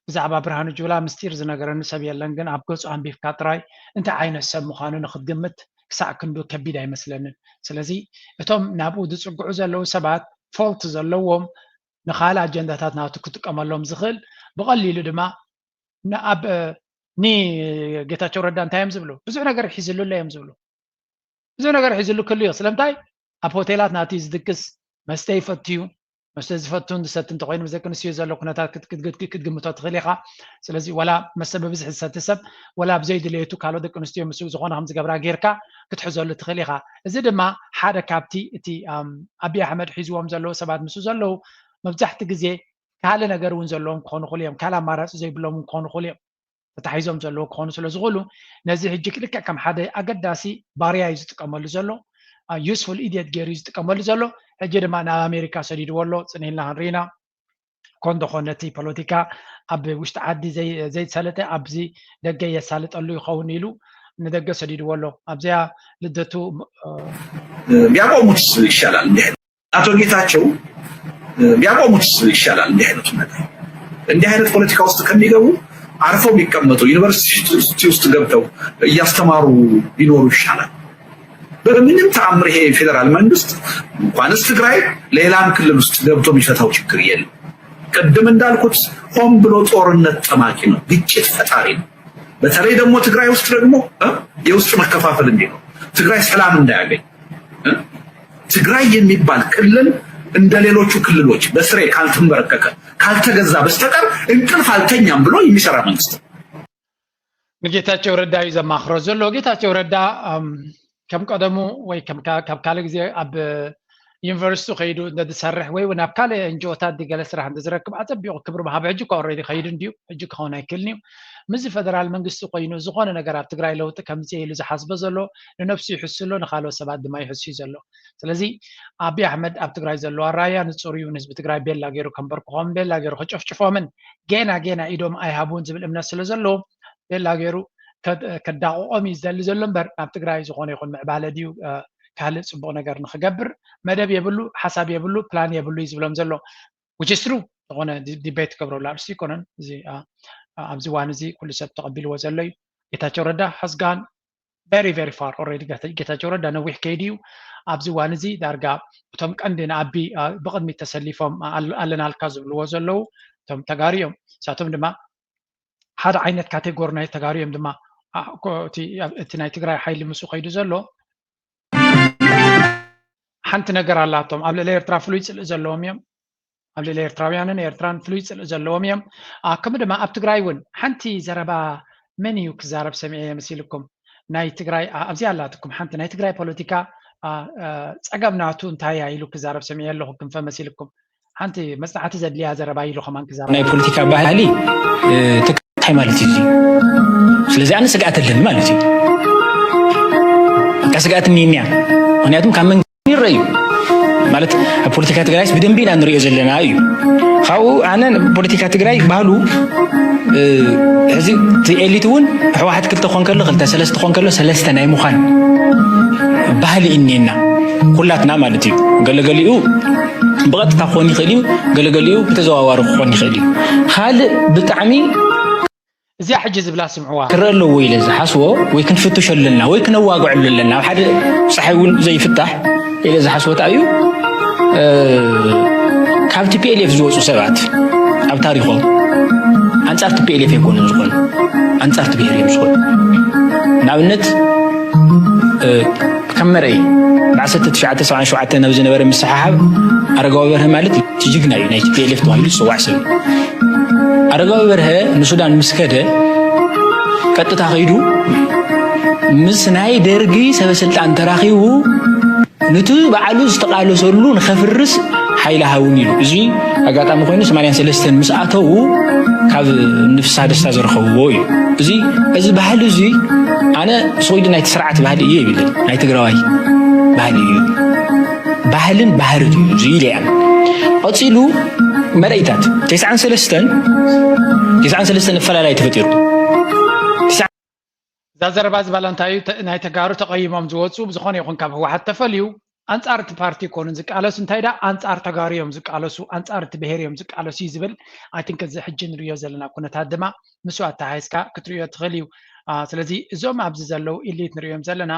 ብዛዕባ ብርሃኑ ጁላ ምስጢር ዝነገረኒ ሰብ የለን ግን ኣብ ገፁ ኣንቢብካ ጥራይ እንታይ ዓይነት ሰብ ምዃኑ ንክትግምት ክሳዕ ክንዱ ከቢድ ኣይመስለንን ስለዚ እቶም ናብኡ ዝፅግዑ ዘለዉ ሰባት ፎልት ዘለዎም ንካልእ ኣጀንዳታት ናቱ ክጥቀመሎም ዝኽእል ብቐሊሉ ድማ ኣብ ንጌታቸው ረዳ እንታይ እዮም ዝብሉ ብዙሕ ነገር ሒዝሉ ኣሎ እዮም ዝብሉ ብዙሕ ነገር ሒዝሉ ክህሉ እዩ ስለምንታይ ኣብ ሆቴላት ናቲ ዝድቅስ መስተ ይፈቱ እዩ መስተ ዝፈቱን ዝሰቲ እንተኮይኑ ምስ ደቂ ኣንስትዮ ዘሎ ኩነታት ክትግምቶ ትኽእል ኢኻ ስለዚ ወላ መስተ ብብዝሒ ዝሰቲ ሰብ ወላ ብዘይድልየቱ ካልኦት ደቂ ኣንስትዮ ምስ ዝኾነ ከም ዝገብራ ጌርካ ክትሕዘሉ ትኽእል ኢኻ እዚ ድማ ሓደ ካብቲ እቲ ኣብይ ኣሕመድ ሒዝዎም ዘለዉ ሰባት ምስ ዘለዉ መብዛሕቲ ግዜ ካልእ ነገር እውን ዘለዎም ክኾኑ ይኽእሉ እዮም ካልእ ኣማራፂ ዘይብሎም እውን ክኾኑ ይኽእሉ እዮም ተታሒዞም ዘለዉ ክኾኑ ስለ ዝኽእሉ ነዚ ሕጂ ልክዕ ከም ሓደ ኣገዳሲ ባርያ እዩ ዝጥቀመሉ ዘሎ useful idiot ገይሩ እዩ ዝጥቀመሉ ዘሎ ሕጂ ድማ ናብ ኣሜሪካ ሰዲድዎ ኣሎ ፅን ኢልና ክንርኢና ኮን ዶ ኾን ነቲ ፖለቲካ ኣብ ውሽጢ ዓዲ ዘይ- ዘይሰለጠ ኣብዚ ደገ የሳልጠሉ ይኸውን ኢሉ ንደገ ሰዲድዎ ኣሎ። ኣብዚኣ ልደቱ እ፣ ቢያቆሙት ይሻላል። እንዲህ አይነት አቶ ጌታቸው እ፣ ቢያቆሙት ይሻላል። እንዲህ አይነቱ ነገር እንዲህ አይነት ፖለቲካ ውስጥ ከሚገቡ አርፈው ቢቀመጡ፣ ዩኒቨርሲቲ ውስጥ ገብተው እያስተማሩ ቢኖሩ ይሻላል። በምንም ተአምር ይሄ ፌዴራል መንግስት እንኳንስ ትግራይ ሌላም ክልል ውስጥ ገብቶ የሚፈታው ችግር የለም። ቅድም እንዳልኩት ሆን ብሎ ጦርነት ጠማቂ ነው፣ ግጭት ፈጣሪ ነው። በተለይ ደግሞ ትግራይ ውስጥ ደግሞ እ፣ የውስጥ መከፋፈል እንዲኖር፣ ትግራይ ሰላም እንዳያገኝ እ፣ ትግራይ የሚባል ክልል እንደ ሌሎቹ ክልሎች በስሬ ካልተንበረከከ ካልተገዛ በስተቀር እንቅልፍ አልተኛም ብሎ የሚሰራ መንግስት ነው። ንጌታቸው ረዳ እዩ ዘማኽሮ ዘሎ። ጌታቸው ረዳ እም፣ ከም ቀደሙ ወይ ከም ካ- ካብ ካልእ ግዜ ኣብ ዩኒቨርሲቲ ከይዱ እንተዝሰርሕ ወይ እውን ኣብ ካልእ ኤንጂኦታት ገለ ስራሕ እንተዝረክብ ኣጸቢቑ ክብሪ ምሃብ። ሕጂ እኳ ኦልሬዲ ከይዱ እንድዩ፣ ሕጂ ክኸውን ኣይክእልን እዩ። ምስዚ ፈደራል መንግስቲ ኮይኑ ዝኾነ ነገር ኣብ ትግራይ ለውጢ ከምፅእ ኢሉ ዝሓስቦ ዘሎ ንነብሱ ይሕሱ ኣሎ፣ ንካልኦት ሰባት ድማ ይሕሱ እዩ ዘሎ። ስለዚ ኣቢ ኣሕመድ ኣብ ትግራይ ዘለዎ ኣራያ ንፁር እዩ። ንህዝቢ ትግራይ ቤላ ገይሩ ከንበርክኾምን ቤላ ገይሩ ከጨፍጭፎምን ጌና ጌና ኢዶም ኣይሃቡን ዝብል እምነት ስለ ዘለዎ ቤላ ገይሩ ከ- ከዳቕቖም እዩ ዝደሊ ዘሎ እምበር ናብ ትግራይ ዝኾነ ይኹን ምዕባለ ድዩ እ፣ ካልእ ፅቡቕ ነገር ንክገብር መደብ የብሉ፣ ሓሳብ የብሉ፣ ፕላን የብሉ እዩ ዝብሎም ዘሎ። Which is true። ዝኾነ ዲ- ዲቤት ክገብረሉ ኣርእስቲ ኣይኮነን። እዚ ኣ- ኣ- ኣብዚ እዋን እዚ ኩሉ ሰብ ተቐቢልዎ ዘሎ እዩ። ጌታቸው ረዳ has gone very very far already። ጌታ- ጌታቸው ረዳ ነዊሕ ከይዱ እዩ። ኣብዚ እዋን እዚ ዳርጋ እቶም ቀንዲ ንኣቢ ኣ፣ ብቕድሚት ተሰሊፎም ኣል- ኣለናልካ ዝብልዎ ዘለዉ እቶም ተጋሩ እዮም። ንሳቶም ድማ ሓደ ዓይነት ካቴጎሪ ናይ ተጋሩ እዮም ድማ ኣ፣ ኮ- እቲ ኣብ- እቲ ናይ ትግራይ ሓይሊ ምስኡ ከይዱ ዘሎ ሓንቲ ነገር ኣላቶም። ኣብ ልዕሊ ኤርትራ ፍሉይ ፅልኢ ዘለዎም እዮም። ኣብ ልዕሊ ኤርትራውያንን ኤርትራን ፍሉይ ፅልኢ ዘለዎም እዮም። ኣ፣ ከምኡ ድማ ኣብ ትግራይ እውን ሓንቲ ዘረባ መን እዩ ክዛረብ ሰሚዐ መሲልኩም? ናይ ትግራይ ኣ፣ ኣብዚኣ ኣላትኩም ሓንቲ ናይ ትግራይ ፖለቲካ ኣ፣ ኣ፣ ፀገም ናቱ እንታይ እያ ኢሉ ክዛረብ ሰሚዐ ኣለኹ ክንፈ መሲልኩም። ሓንቲ መፅናዕቲ ዘድልያ ዘረባ ኢሉ ከማን ክዛረብ ናይ ፖለቲካ ባህሊ እ፣ እንታይ ማለት እዩ? ስለዚ ኣነ ስግኣት ኣለኒ ማለት እዩ። በቃ ስግኣት እኒኒያ ምክንያቱም ካብ መንግስቲ ይረዩ ማለት ኣብ ፖለቲካ ትግራይስ ብደንቢ ኢና ንሪኦ ዘለና እዩ። ካብኡ ኣነ ፖለቲካ ትግራይ ባህሉ እ፣ ሕዚ እቲ ኤሊት እውን ህወሓት ክልተ ክኾን ከሎ ክልተ ሰለስተ ክኾን ከሎ ሰለስተ ናይ ምዃን ባህሊ እኒና ኩላትና ማለት እዩ። ገለገሊኡ ብቐጥታ ክኾን ይኽእል እዩ፣ ገለገሊኡ ብተዘዋዋሪ ክኾን ይኽእል እዩ። ካልእ ብጣዕሚ እዚኣ ሕጂ ዝብላ ስምዕዋ። ክረአ ኣለዎ ኢለ ዝሓስቦ ወይ ክንፍትሾ ኣለና ወይ ክነዋግዐሉ ኣለና ኣብ ሓደ ፀሓይ እውን ዘይፍታሕ ኢለ ዝሓስቦ እንታይ እዩ እ፣ ካብ ቲፒኤልኤፍ ዝወፁ ሰባት ኣብ ታሪኾም ኣንፃር ቲፒኤልኤፍ ኣይኮኑን ዝኾኑ ኣንፃር ብሄር እዮም ዝኾኑ ንኣብነት እ፣ ከም መርአይ ብ1977 ናብ ዝነበረ ምስሓሓብ ኣረጋዊ በርሀ ማለት እቲ ጅግና እዩ ናይ ቲፒኤልኤፍ ተባሂሉ ዝፅዋዕ ሰብ እዩ ኣረጋዊ በርሀ ንሱዳን ምስ ከደ ቀጥታ ከይዱ ምስ ናይ ደርጊ ሰበስልጣን ተራኺቡ ንቲ ባዕሉ ዝተቓለሰሉ ንኸፍርስ ሓይሊ ሃቡኒ ኢሉ እዚ ኣጋጣሚ ኮይኑ ሰማንያን ሰለስተን ምስ ኣተዉ ካብ ንፍስሃ ደስታ ዝረኸብዎ እዩ እዚ እዚ ባህሊ እዚ ኣነ ስቑይዲ ናይቲ ስርዓት ባህሊ እየ ይብል ናይ ትግራዋይ ባህሊ እዩ ባህልን ባህርን እዩ እዚ ኢለ እያ ቀፂሉ መርኢታት ተስዓን ሰለስተን ተስዓን ሰለስተን እፈላላይ ተፈጢሩ እዛ ዘረባ ዝበላ እንታይ እዩ ናይ ተጋሩ ተቐይሞም ዝወፁ ብዝኾነ ይኹን ካብ ህወሓት ተፈልዩ ኣንፃር እቲ ፓርቲ ይኮኑን ዝቃለሱ እንታይ ዳ ኣንፃር ተጋሩ እዮም ዝቃለሱ ኣንፃር እቲ ብሄር እዮም ዝቃለሱ እዩ ዝብል ኣይትንክ እዚ ሕጂ ንሪዮ ዘለና ኩነታት ድማ ምስ ኣተሓይዝካ ክትሪዮ ትኽእል እዩ ስለዚ እዞም ኣብዚ ዘለዉ ኢሊት ንሪኦም ዘለና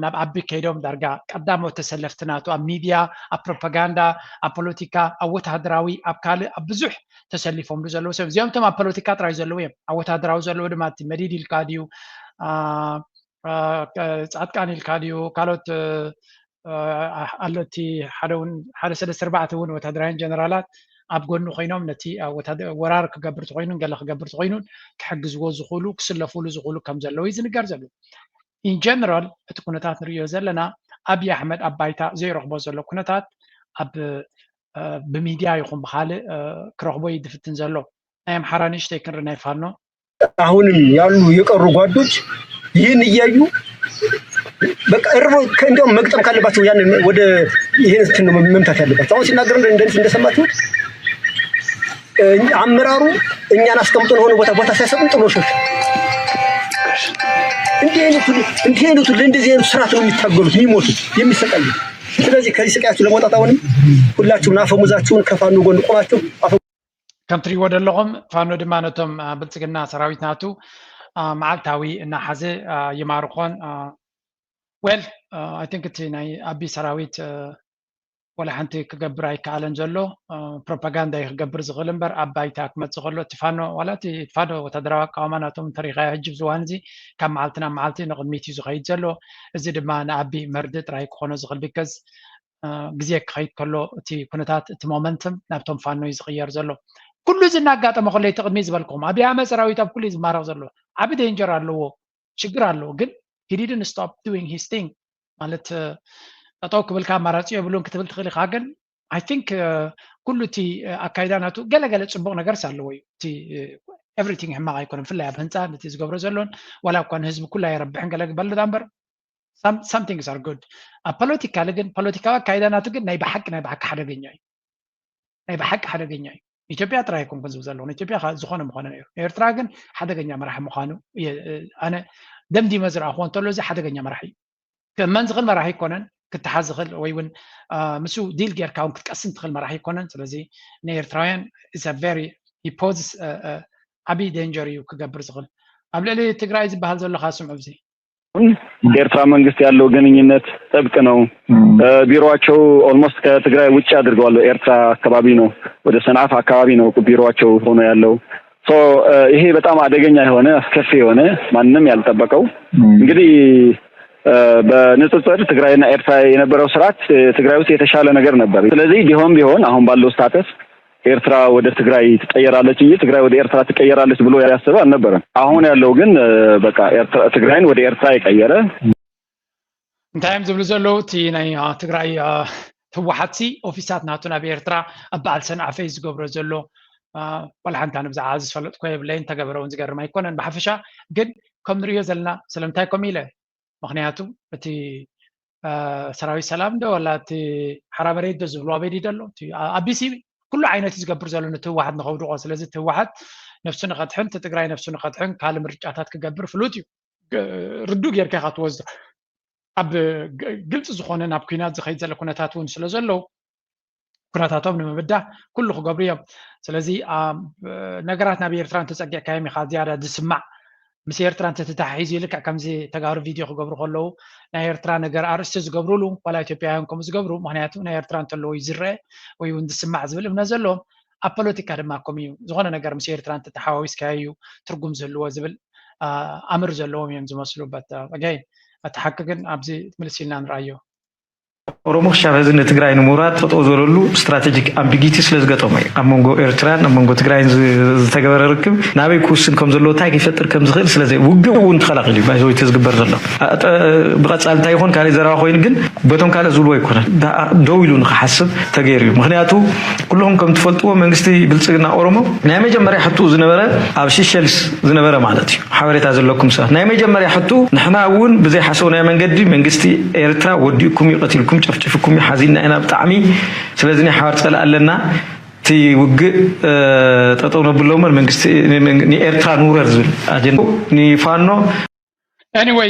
ናብ ዓቢ ከይዶም ዳርጋ ቀዳሞት ተሰለፍቲ ናቱ ኣብ ሚድያ ኣብ ፕሮፓጋንዳ ኣብ ፖለቲካ ኣብ ወተሃደራዊ ኣብ ካልእ ኣብ ብዙሕ ተሰሊፎምሉ ዘለዉ ሰብ እዚኦም እቶም ኣብ ፖለቲካ ጥራይ ዘለዉ እዮም ኣብ ወተሃደራዊ ዘለዉ ድማ እቲ መዲድ ኢልካ ድዩ ፃድቃን ኢልካ ድዩ ካልኦት ኣሎ እቲ ሓደ እውን ሓደ ሰለስተ ኣርባዕተ እውን ወታደራውያን ጀነራላት ኣብ ጎኑ ኮይኖም ነቲ ወራር ክገብር ተኮይኑን ገለ ክገብር ተኮይኑን ክሕግዝዎ ዝኽእሉ ክስለፍሉ ዝኽእሉ ከም ዘለዉ እዩ ዝንገር ዘሎ ኢን ጀነራል እቲ ኩነታት ንርእዮ ዘለና ኣብይ ኣሕመድ ኣብ ባይታ ዘይረኽቦ ዘሎ ኩነታት ኣብ ብሚድያ ይኹን ብካልእ ክረኽቦ እዩ ዝፍትን ዘሎ ናይ ኣምሓራ ንእሽተይ ክንሪ ናይ ፋኖ አሁንም ያሉ የቀሩ ጓዶች ይህን እያዩ በቃ እርቦ እንዲያውም መግጠም ካለባቸው ያንን ወደ ይህን እንትን ነው መምታት ያለባቸው። አሁን ሲናገር እንደ እንደሰማችሁት አመራሩ እኛን አስቀምጦ ለሆነ ቦታ ቦታ ሳይሰጡን ጥሎ ሸሹ። እንዲህ አይነቱ እንዲህ አይነቱ ለእንደዚህ አይነቱ ስርዓት ነው የሚታገሉት፣ የሚሞቱት፣ የሚሰቃዩት። ስለዚህ ከዚህ ስቃያችሁ ለመውጣት አሁንም ሁላችሁም አፈሙዛችሁን ከፋኖ ጎን ቆማችሁ አፈ- ከም ትሪእዎ ዘለኹም ፋኖ ድማ ነቶም ብልፅግና ሰራዊት ናቱ መዓልታዊ እናሓዘ ይማርኾን። Well, I think እቲ ናይ ኣቢ ሰራዊት ወላ ሓንቲ ክገብር ኣይከኣለን ዘሎ። ፕሮፓጋንዳ እዩ ክገብር ዝኽእል እምበር ኣብ ባይታ ክመፅእ ከሎ እቲ ፋኖ ዋላ እቲ ፋኖ ወታደራዊ ኣቃዋማ ናቶም እንተሪኻዮ ሕጂ ዝዋን እዚ ካብ መዓልቲ ናብ መዓልቲ ንቕድሚት እዩ ዝኸይድ ዘሎ። እዚ ድማ ንኣቢ መርድእ ጥራይ ክኾኖ ዝኽእል because ግዜ ክኸይድ ከሎ እቲ ኩነታት እቲ ሞመንትም ናብቶም ፋኖ እዩ ዝቕየር ዘሎ። ኩሉ እዚ እናጋጠመ ከሎ እቲ ቅድሚ ዝበልኩም ኣብይ ኣሕመድ ሰራዊት ኣብ ኩሉ እዩ ዝማረኽ ዘሎ። ዓቢ ዴንጀር ኣለዎ፣ ሽግር ኣለዎ፣ ግን he didn't stop doing his thing ማለት ጠጠው ክብልካ ኣማራፂ የብሉን ክትብል ትኽእል ኢኻ። ግን I think ኩሉ እቲ ኣካይዳ ናቱ ገለገለ ፅቡቅ ነገርስ ኣለዎ እዩ። እቲ everything ሕማቅ ኣይኮነን፣ ብፍላይ ኣብ ህንፃ ነቲ ዝገብሮ ዘሎን ዋላ እኳ ንህዝቢ ኩላ የረብሕን ገለ ግበል እምበር some things are good። ኣብ ፖለቲካሊ ግን ፖለቲካዊ ኣካይዳ ናቱ ግን ናይ ብሓቂ ናይ ብሓቂ ሓደገኛ እዩ። ናይ ብሓቂ ሓደገኛ እዩ። ኢትዮጵያ ጥራይ ኣይኮንኩን ዝብል ዘለኹ ንኢትዮጵያ ዝኾነ ምኾነ ነይሩ። ኤርትራ ግን ሓደገኛ መራሒ ምዃኑ ኣነ ደምዲመ ዝረኣኹዎ እንተሎ እዚ ሓደገኛ መራሒ እዩ። ክእመን ዝኽእል መራሒ ኣይኮነን፣ ክተሓዝ ዝኽእል ወይ እውን ምስ ዲል ጌርካ እውን ክትቀስን ትኽእል መራሒ ኣይኮነን። ስለዚ ንኤርትራውያን very he poses ዓብዪ ዴንጀር እዩ ክገብር ዝኽእል። ኣብ ልዕሊ ትግራይ ዝበሃል ዘሎ ካብ ስምዑ እዚ የኤርትራ መንግስት ያለው ግንኙነት ጥብቅ ነው። ቢሮቸው almost ከትግራይ ውጭ አድርገዋል። ኤርትራ አካባቢ ነው፣ ወደ ሰንዓፈ አካባቢ ነው ቢሮቸው ሆኖ ያለው። ይሄ በጣም አደገኛ የሆነ አስከፊ የሆነ ማንም ያልጠበቀው እንግዲህ በንጽጽር ትግራይና ኤርትራ የነበረው ስርዓት ትግራይ ውስጥ የተሻለ ነገር ነበር። ስለዚህ ቢሆን ቢሆን አሁን ባለው status ኤርትራ ወደ ትግራይ ትቀየራለች እንጂ ትግራይ ወደ ኤርትራ ትቀየራለች ብሎ ያሰበ አልነበረም። አሁን ያለው ግን በቃ ትግራይን ወደ ኤርትራ የቀየረ እንታይ እዮም ዝብሉ ዘለዉ? እቲ ናይ ትግራይ ህወሓትሲ ኦፊሳት ናቱ ናብ ኤርትራ ኣብ በዓል ሰንዓፈ እዩ ዝገብሮ ዘሎ። ዋላ ሓንቲ ኣነ ብዛዕባ እዚ ዝፈለጥኮ የብለይን፣ ተገበረ እውን ዝገርም ኣይኮነን። ብሓፈሻ ግን ከም ንሪኦ ዘለና ስለምንታይ ከምኡ ኢለ ምክንያቱ እቲ ሰራዊት ሰላም ዶ ዋላ እቲ ሓራ መሬት ዶ ዝብሉ ኣበይ ዶ ኣሎ? ኣቢሲ ኩሉ ዓይነት እዩ ዝገብር ዘሎ ነቲ ህወሓት ንኸውድቆ። ስለዚ እቲ ህወሓት ነፍሱ ንኸድሕን እቲ ትግራይ ነፍሱ ንኸድሕን ካልእ ምርጫታት ክገብር ፍሉጥ እዩ። ርዱ ጌርካ ኢኻ ትወስዶ። ኣብ ግልፂ ዝኾነ ናብ ኩናት ዝኸይድ ዘሎ ኩነታት እውን ስለ ዘለዉ ኩነታቶም ንምብዳህ ኩሉ ክገብሩ እዮም። ስለዚ ነገራት ናብ ኤርትራ እንተፀጊዕካዮም ኢኻ ዝያዳ ዝስማዕ። ምስ ኤርትራ እንተተተሓሒዙ ልክዕ ከምዚ ተጋሩ ቪድዮ ክገብሩ ከለዉ ናይ ኤርትራ ነገር ኣርእስቲ ዝገብሩሉ ዋላ ኢትዮጵያውያን ከምኡ ዝገብሩ ምክንያቱ ናይ ኤርትራ እንተለዎ እዩ ዝረአ ወይ እውን ዝስማዕ ዝብል እምነት ዘለዎም ኣብ ፖለቲካ ድማ ከምኡ እዩ። ዝኾነ ነገር ምስ ኤርትራ እንተተሓዋዊስካዮ እዩ ትርጉም ዝህልዎ ዝብል ኣምር ዘለዎም እዮም ዝመስሉ። በት ኣጋይን እቲ ሓቂ ግን ኣብዚ ምልስ ኢልና ንርኣዮ። ኦሮሞ ክሻብ ሕዚ ንትግራይ ንምውራድ ጠጠው ዝበለሉ ስትራቴጂክ ኣምቢጊቲ ስለ ዝገጠሞ እዩ። ኣብ መንጎ ኤርትራን ኣብ መንጎ ትግራይን ዝተገበረ ርክብ ናበይ ክውስን ከም ዘለዎ እንታይ ክፈጥር ከም ዝኽእል ስለዘይ ውግእ እውን ተኸላኺሉ እዩ ባይዘወይ ተዝግበር ዘሎ ብቐፃሊ እንታይ ይኾን ካልእ ዘረባ ኮይኑ ግን በቶም ካልእ ዝብልዎ ኣይኮነን። ደው ኢሉ ንክሓስብ ተገይሩ እዩ። ምክንያቱ ኩልኹም ከም ትፈልጥዎ መንግስቲ ብልፅግና ኦሮሞ ናይ መጀመርያ ሕትኡ ዝነበረ ኣብ ሲሸልስ ዝነበረ ማለት እዩ። ሓበሬታ ዘለኩም ሰባት ናይ መጀመርያ ሕቱ ንሕና እውን ብዘይሓሰብናዮ መንገዲ መንግስቲ ኤርትራ ወዲእኩም እዩ ቀቲልኩም ጨፍጭፍኩም እዩ ሓዚንና ኢና ብጣዕሚ ስለዚ ናይ ሓባር ፀላእ ኣለና እቲ ውግእ ጠጠው ነብሎ እምበር መንግስቲ ንኤርትራ ንውረር ዝብል ኣጀንዳ ንፋኖ Anyway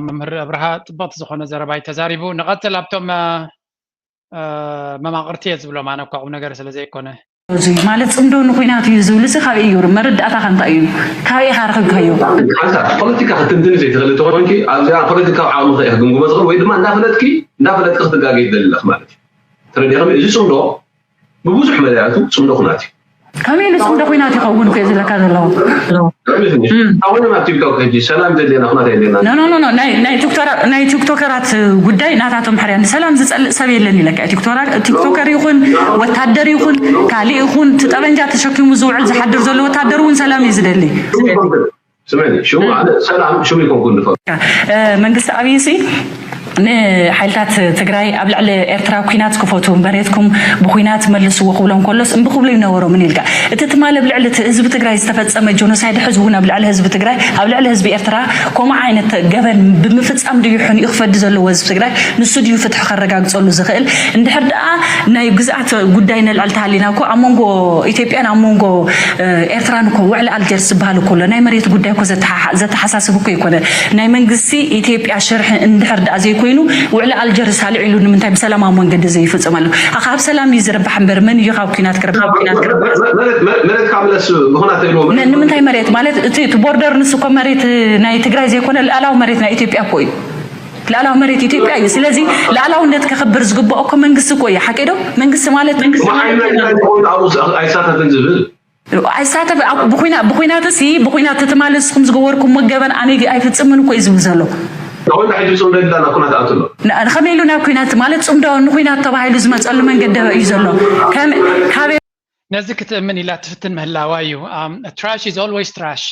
መምህር ኣብርሃ ፅብቕቲ ዝኾነ ዘረባ እዩ ተዛሪቡ። ንቐፅል ኣብቶም መማቕርቲ እየ ዝብሎም ኣነ እኳ ቁም ነገር ስለ ዘይኮነ እዚ ማለት ፅምዶ ንኩናት እዩ ዝብል እዚ ካበይ እዩ መረዳእታኻ እንታይ እዩ ካበይ ኢኻ ረኸብካዮ ሓንሳብ ፖለቲካ ክትንትኒ ዘይትኽእሊ ተኾንኪ ኣብዚኣ ፖለቲካዊ ዓቕሚ ኢኺ ክትግምግሞ ትኽእል ወይ ድማ እንዳፈለጥኪ እንዳፈለጥኪ ክትጋገይ ትደሊ ኣለኺ ማለት እዩ ተረዲእኺ እዚ ፅምዶ ብብዙሕ መዳያቱ ፅምዶ ኩናት እዩ ከመይ ኢሉ ፅምዶ ኩናት ይኸውን እኮ ዝለካ ዘለኹ ኣሁንም ኣብ ቲክቶክ ሕጂ ሰላም ዘድልየና ኩናት የድልየና ናይ ቲክቶከራት ጉዳይ ናታቶም ሕርያ ንሰላም ዝፀልእ ሰብ የለን ይለካ ቲክቶከር ይኹን ወታደር ይኹን ካልእ ይኹን ትጠበንጃ ተሸኪሙ ዝውዕል ዝሓድር ዘሎ ወታደር እውን ሰላም እዩ ዝደሊ ስምዕኒ ሽሙ ኣነ ሰላም ሽሙ ይኮንኩ ንፈ መንግስቲ ኣብይ ሲ ንሓይልታት ትግራይ ኣብ ልዕሊ ኤርትራ ኲናት ክፈቱ፣ መሬትኩም ብኲናት መልስዎ ክብሎም ከሎስ እምቢ ክብሉ ይነበሮምን ኢልካ። እቲ ትማሊ ኣብ ልዕሊ እቲ ህዝቢ ትግራይ ዝተፈጸመ ጆኖሳይድ ሕዚ እውን ኣብ ልዕሊ ህዝቢ ትግራይ፣ ኣብ ልዕሊ ህዝቢ ኤርትራ ከምኡ ዓይነት ገበን ብምፍጻም ድዩ ሕንኡ ክፈዲ ዘለዎ ህዝቢ ትግራይ? ንሱ ድዩ ፍትሒ ከረጋግጸሉ ዝኽእል? እንድሕር ደኣ ናይ ግዝኣት ጉዳይ ነልዕል ተሃሊና እኮ ኣብ መንጎ ኢትዮጵያን ኣብ መንጎ ኤርትራን እኮ ውዕሊ ኣልጀርስ ዝበሃል እኮ ኣሎ። ናይ መሬት ጉዳይ እኮ ዘተሓሓ-፣ ዘተሓሳስብ እኮ ይኮነ። ናይ መንግስቲ ኢትዮጵያ ሽርሒ እንድሕር ደኣ ዘይኮይኑ ውዕሊ ኣልጀርስ ኣልዒሉ ንምንታይ ብሰላማዊ መንገዲ ዘይፍጽም ኣሎ? ኣኻ ኣብ ሰላም እዩ ዝርባሕ እምበር መን እዩ ካብ ኲናት ክርባሕ? ኲናት ክርባሕ? መሬት ካብ ለስ ብኹናት ኢልዎ ን-፣ ንምንታይ መሬት ማለት እቲ፣ እቲ ቦርደር ንሱ እኮ መሬት ናይ ትግራይ ዘይኮነ ልኣላዊ መሬት ናይ ኢትዮጵያ እኮ እዩ። ልኣላዊ መሬት ኢትዮጵያ እዩ። ስለዚ ልኣላውነት ከኽብር ዝግብኦ እኮ መንግስቲ እኮ እዩ። ሓቂ ዶ? መንግስቲ ማለት መንግስቲ መሓይና እንታይ ተኾይኑ ኣብኡ ኣይሳተፍን ዝብል ኣይሳተፍ ኣብ-፣ ብኹና-፣ ብኹናትሲ ብኹናት እቲ ማለት ንስኹም ዝገበርኩሞ ገበን ኣነ ኣይፍጽምን እኮ እዩ ዝብል ዘሎ። ተኾይኑ ሕጂ ጽምዶ ይብላና ኩናት ኣትሎ ን-፣ ከመይ ኢሉ ናብ ኩናት ማለት ጽምዶ ንኹናት ተባሂሉ ዝመጸሉ መንገዲ እዩ ዘሎ። ከም-፣ ካበይ ነዚ ክትእምን ኢላ ትፍትን ምህላዋ እዩ። Trash is always trash።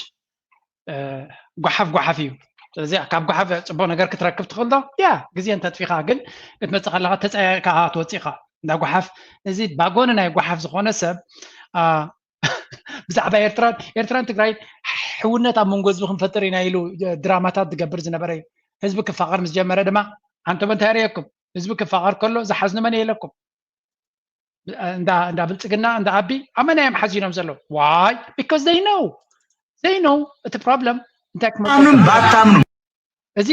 ጓሓፍ ጓሓፍ እዩ። ስለዚ ካብ ጓሓፍ ፅቡቅ ነገር ክትረክብ ትኽእል ዶ? ያ ግዜ እንተጥፊኻ ግን ክትመፅእ ከለኻ ተፀያይቕካ ትወፅእ ኢኻ። እንዳ ጓሓፍ እዚ ባጎኒ ናይ ጓሓፍ ዝኾነ ሰብ ብዛዕባ ኤርትራን ኤርትራን ትግራይን ሕውነት ኣብ መንጎ ህዝቢ ክንፈጥር ኢና ኢሉ ድራማታት ዝገብር ዝነበረ እዩ። ህዝቢ ክፋቐር ምስ ጀመረ ድማ ኣንቶም እንታይ ርእየኩም? ህዝቢ ክፋቐር ከሎ ዝሓዝኑ መን የለኩም? እንዳ እንዳ ብልፅግና እንዳ ኣቢ ኣመና እዮም ሓዚኖም ዘለዉ። Why? Because they know they know እቲ problem እንታይ ክመፅእ ኣምኑን ባታምኑ እዚ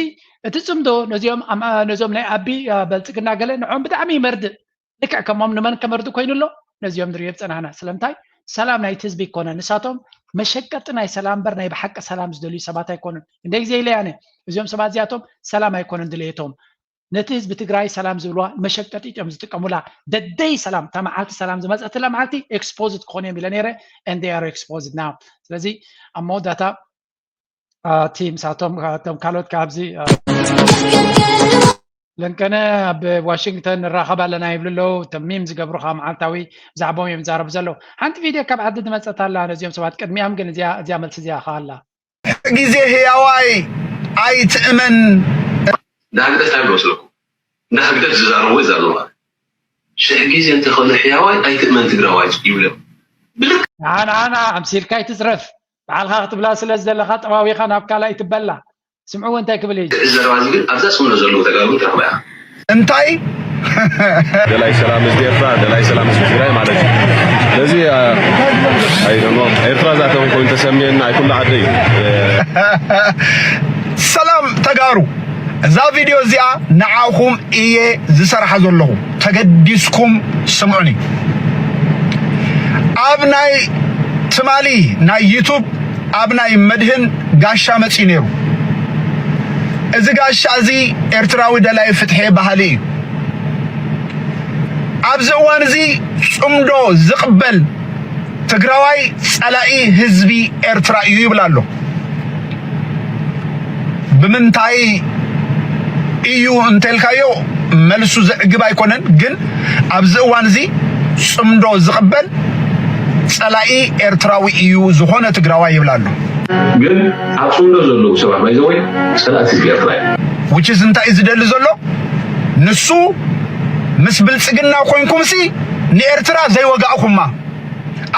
እቲ ፅምዶ ነዚኦም ኣም- ነዞም ናይ ኣቢ አ፣ በልፅግና ገለ ንዖም ብጣዕሚ ይመርድእ። ልክዕ ከሞም ንመን ከመርድእ ኮይኑ ኣሎ ነዚኦም ንሪኦ ዝፀናሕና። ስለምንታይ? ሰላም ናይቲ ህዝቢ ኣይኮነ። ንሳቶም መሸቀጢ ናይ ሰላም እምበር ናይ ብሓቂ ሰላም ዝደልዩ ሰባት ኣይኮኑን። እንደ ግዜ ኢለ ኣነ እዚኦም ሰባት እዚኣቶም ሰላም ኣይኮነን ድሌቶም። ነቲ ህዝቢ ትግራይ ሰላም ዝብልዋ መሸቀጢ እዮም ዝጥቀሙላ። ደደይ ሰላም እታ መዓልቲ ሰላም ዝመፀትላ መዓልቲ exposed ክኾኑ እዮም ኢለ ነይረ። And they are exposed now። ስለዚ ኣብ መወዳእታ እቲ ምሳቶም እቶም ካልኦት ካብዚ ለንቀነ ኣብ ዋሽንግተን ንራኸብ ኣለና ይብሉ ኣለዉ። እቶም ሚም ዝገብሩ ከዓ መዓልታዊ ብዛዕባኦም እዮም ዝዛረቡ ዘለዉ። ሓንቲ ቪድዮ ካብ ዓዲ ዝመፀት ኣላ ነዚኦም ሰባት ቅድሚኦም ግን እዚኣ እዚኣ መልሲ እዚኣ ከዓ ኣላ። ግዜ ህያዋይ ኣይትእመን። ንህግደፍ እንታይ ብሎ ስለኩ ንህግደፍ ዝዛረቡ ይዛረቡ ማለት ሽሕ ግዜ እንተኾነ ሕያዋይ ኣይትእመን ትግራዋይ ይብሎም ብልክ ንዓ ንዓና ኣምሲልካ ኣይትዝረፍ። ባዕልኻ ክትብላ ስለ ዝደለኻ ጠዋዊኻ ናብ ካልኣይ ትበላ። ስምዕዎ እንታይ ክብል እዩ። እዚ ዘረባ እዚ ግን ኣብዛ ጽምዶ ዘለዉ ተጋሩ ትረኽባ ኢኻ። እንታይ ደላይ ሰላም ህዝቢ ኤርትራ፣ ደላይ ሰላም ህዝቢ ትግራይ ማለት እዩ። ስለዚ I don't know ኤርትራ እዛ ተበል ኮይኑ ተሰምየና ኣይ ኩሉ ዓደ እዩ። ሰላም ተጋሩ፣ እዛ ቪድዮ እዚኣ ንዓኹም እየ ዝሰርሓ ዘለኹ፣ ተገዲስኩም ስምዑኒ። ኣብ ናይ ትማሊ ናይ ዩቱብ ኣብ ናይ መድህን ጋሻ መፅዩ ነይሩ። እዚ ጋሻ እዚ ኤርትራዊ ደላይ ፍትሒ በሃሊ እዩ። ኣብዚ እዋን እዚ ፅምዶ ዝቕበል ትግራዋይ ፀላኢ ህዝቢ ኤርትራ እዩ ይብል ኣሎ። ብምንታይ እዩ እንተልካዮ መልሱ ዘዕግብ ኣይኮነን። ግን ኣብዚ እዋን እዚ ፅምዶ ዝቕበል ፀላኢ ኤርትራዊ እዩ ዝኾነ ትግራዋይ ይብል ኣሎ። ግን ኣብ ፅምዶ ዘለዉ ሰባት ባይዘወይ ፀላእቲ ህዝቢ ኤርትራ እዮም። Which is እንታይ እዩ ዝደሊ ዘሎ? ንሱ ምስ ብልፅግና ኮይንኩምሲ ንኤርትራ ዘይወጋእኩማ፣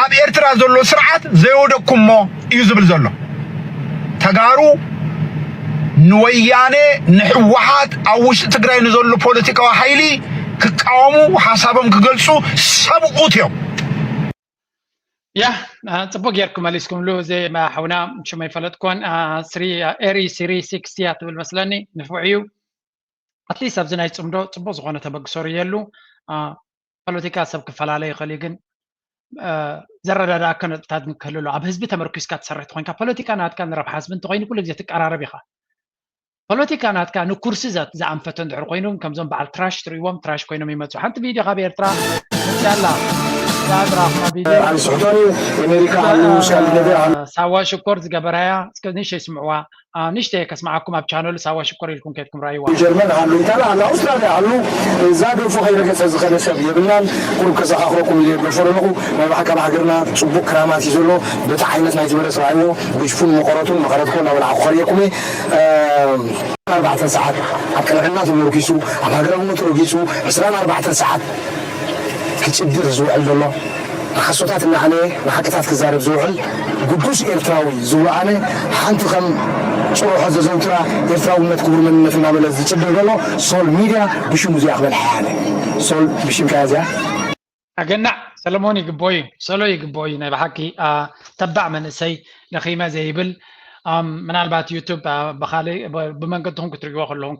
ኣብ ኤርትራ ዘሎ ስርዓት ዘይወደቅኩሞ እዩ ዝብል ዘሎ። ተጋሩ ንወያነ ንሕወሓት ኣብ ውሽጢ ትግራይ ንዘሎ ፖለቲካዊ ሓይሊ ክቃወሙ ሓሳቦም ክገልፁ ሰብኡት እዮም። ያ ጽቡቅ ጌርኩም መሊስኩምሉ። እዚ ሓውና ሽመይ ፈለጥኮን ኤሪ ሲሪ ሲክስቲ እያ ትብል መስለኒ። ንፉዕ እዩ። ኣትሊስት ኣብዚ ናይ ጽምዶ ጽቡቅ ዝኾነ ተበግሶ ርእየሉ። ፖለቲካ ሰብ ክፈላለ ይኽእል እዩ፣ ግን ዘረዳድኣካ ነጥብታት ግን ክህሉ ኣሎ። ኣብ ህዝቢ ተመርኪስካ ትሰርሕ ተኾይንካ ፖለቲካ ናትካ ንረብሓ ህዝቢ እንተኾይኑ ኩሉ ግዜ ትቀራረብ ኢኻ። ፖለቲካ ናትካ ንኩርሲ ዝኣንፈቶ እንድሕር ኮይኑ፣ ከምዞም በዓል ትራሽ ትርእይዎም ትራሽ ኮይኖም ይመፁ። ሓንቲ ቪድዮ ካብ ኤርትራ ሻላ ዛድራ ኣብ ስሕቶን እዩ። ኣሜሪካ ኣሉ፣ ስካንዲኔቪያ ኣሉ። ሳዋ ሽኮር ዝገበራያ እስከ ንእሽተይ ስምዕዋ። ንእሽተይ ከስምዓኩም ኣብ ቻነሉ ሳዋ ሽኮር ኢልኩም ከድኩም ራይዋ። ጀርመን ኣሉ፣ ኢታሊ ኣሉ፣ ኣውስትራልያ ኣሉ። እዛ ደርፎ ከይረገጸ ዝኸደ ሰብ የብልናን። ቁሩብ ከዘኻኽረኩም ኢለ ደርፎ ኣለኹ። ናይ ብሓቂ ኣብ ሃገርና ጽቡቕ ክራማት እዩ ዘሎ። በቲ ዓይነት ናይቲ በለስ ራእይዎ፣ ግጅፉን መቐረቱን መቐረትኮ እናበላዕኩ ከርእየኩም እየ። ኣርባዕተ ሰዓት ኣብ ቅንዕና ተመርኪሱ፣ ኣብ ሃገራውነቱ ረጊጹ፣ ዕስራን ኣርባዕተን ሰዓት ክጭድር ዝውዕል ዘሎ፣ ንሓሶታት እናዓለየ ንሓቅታት ክዛረብ ዝውዕል ግዱስ ኤርትራዊ ዝወኣነ፣ ሓንቲ ከም ጭርሖ ዘዘውትራ ኤርትራውነት ክቡር መንነት እናበለ ዝጭድር ዘሎ ሶል ሚድያ ብሽሙ እዚኣ ክበልሓ እየ ኣነ። ሶል ብሽምካ እያ እዚኣ። ኣገናዕ ሰለሞን ይግቦ እዩ፣ ሶሎ ይግቦ እዩ። ናይ ብሓቂ ተባዕ መንእሰይ ደኺመ ዘይብል። ምናልባት ዩቱብ ብካልእ ብመንገድኹም ክትርእይዎ ከለኹም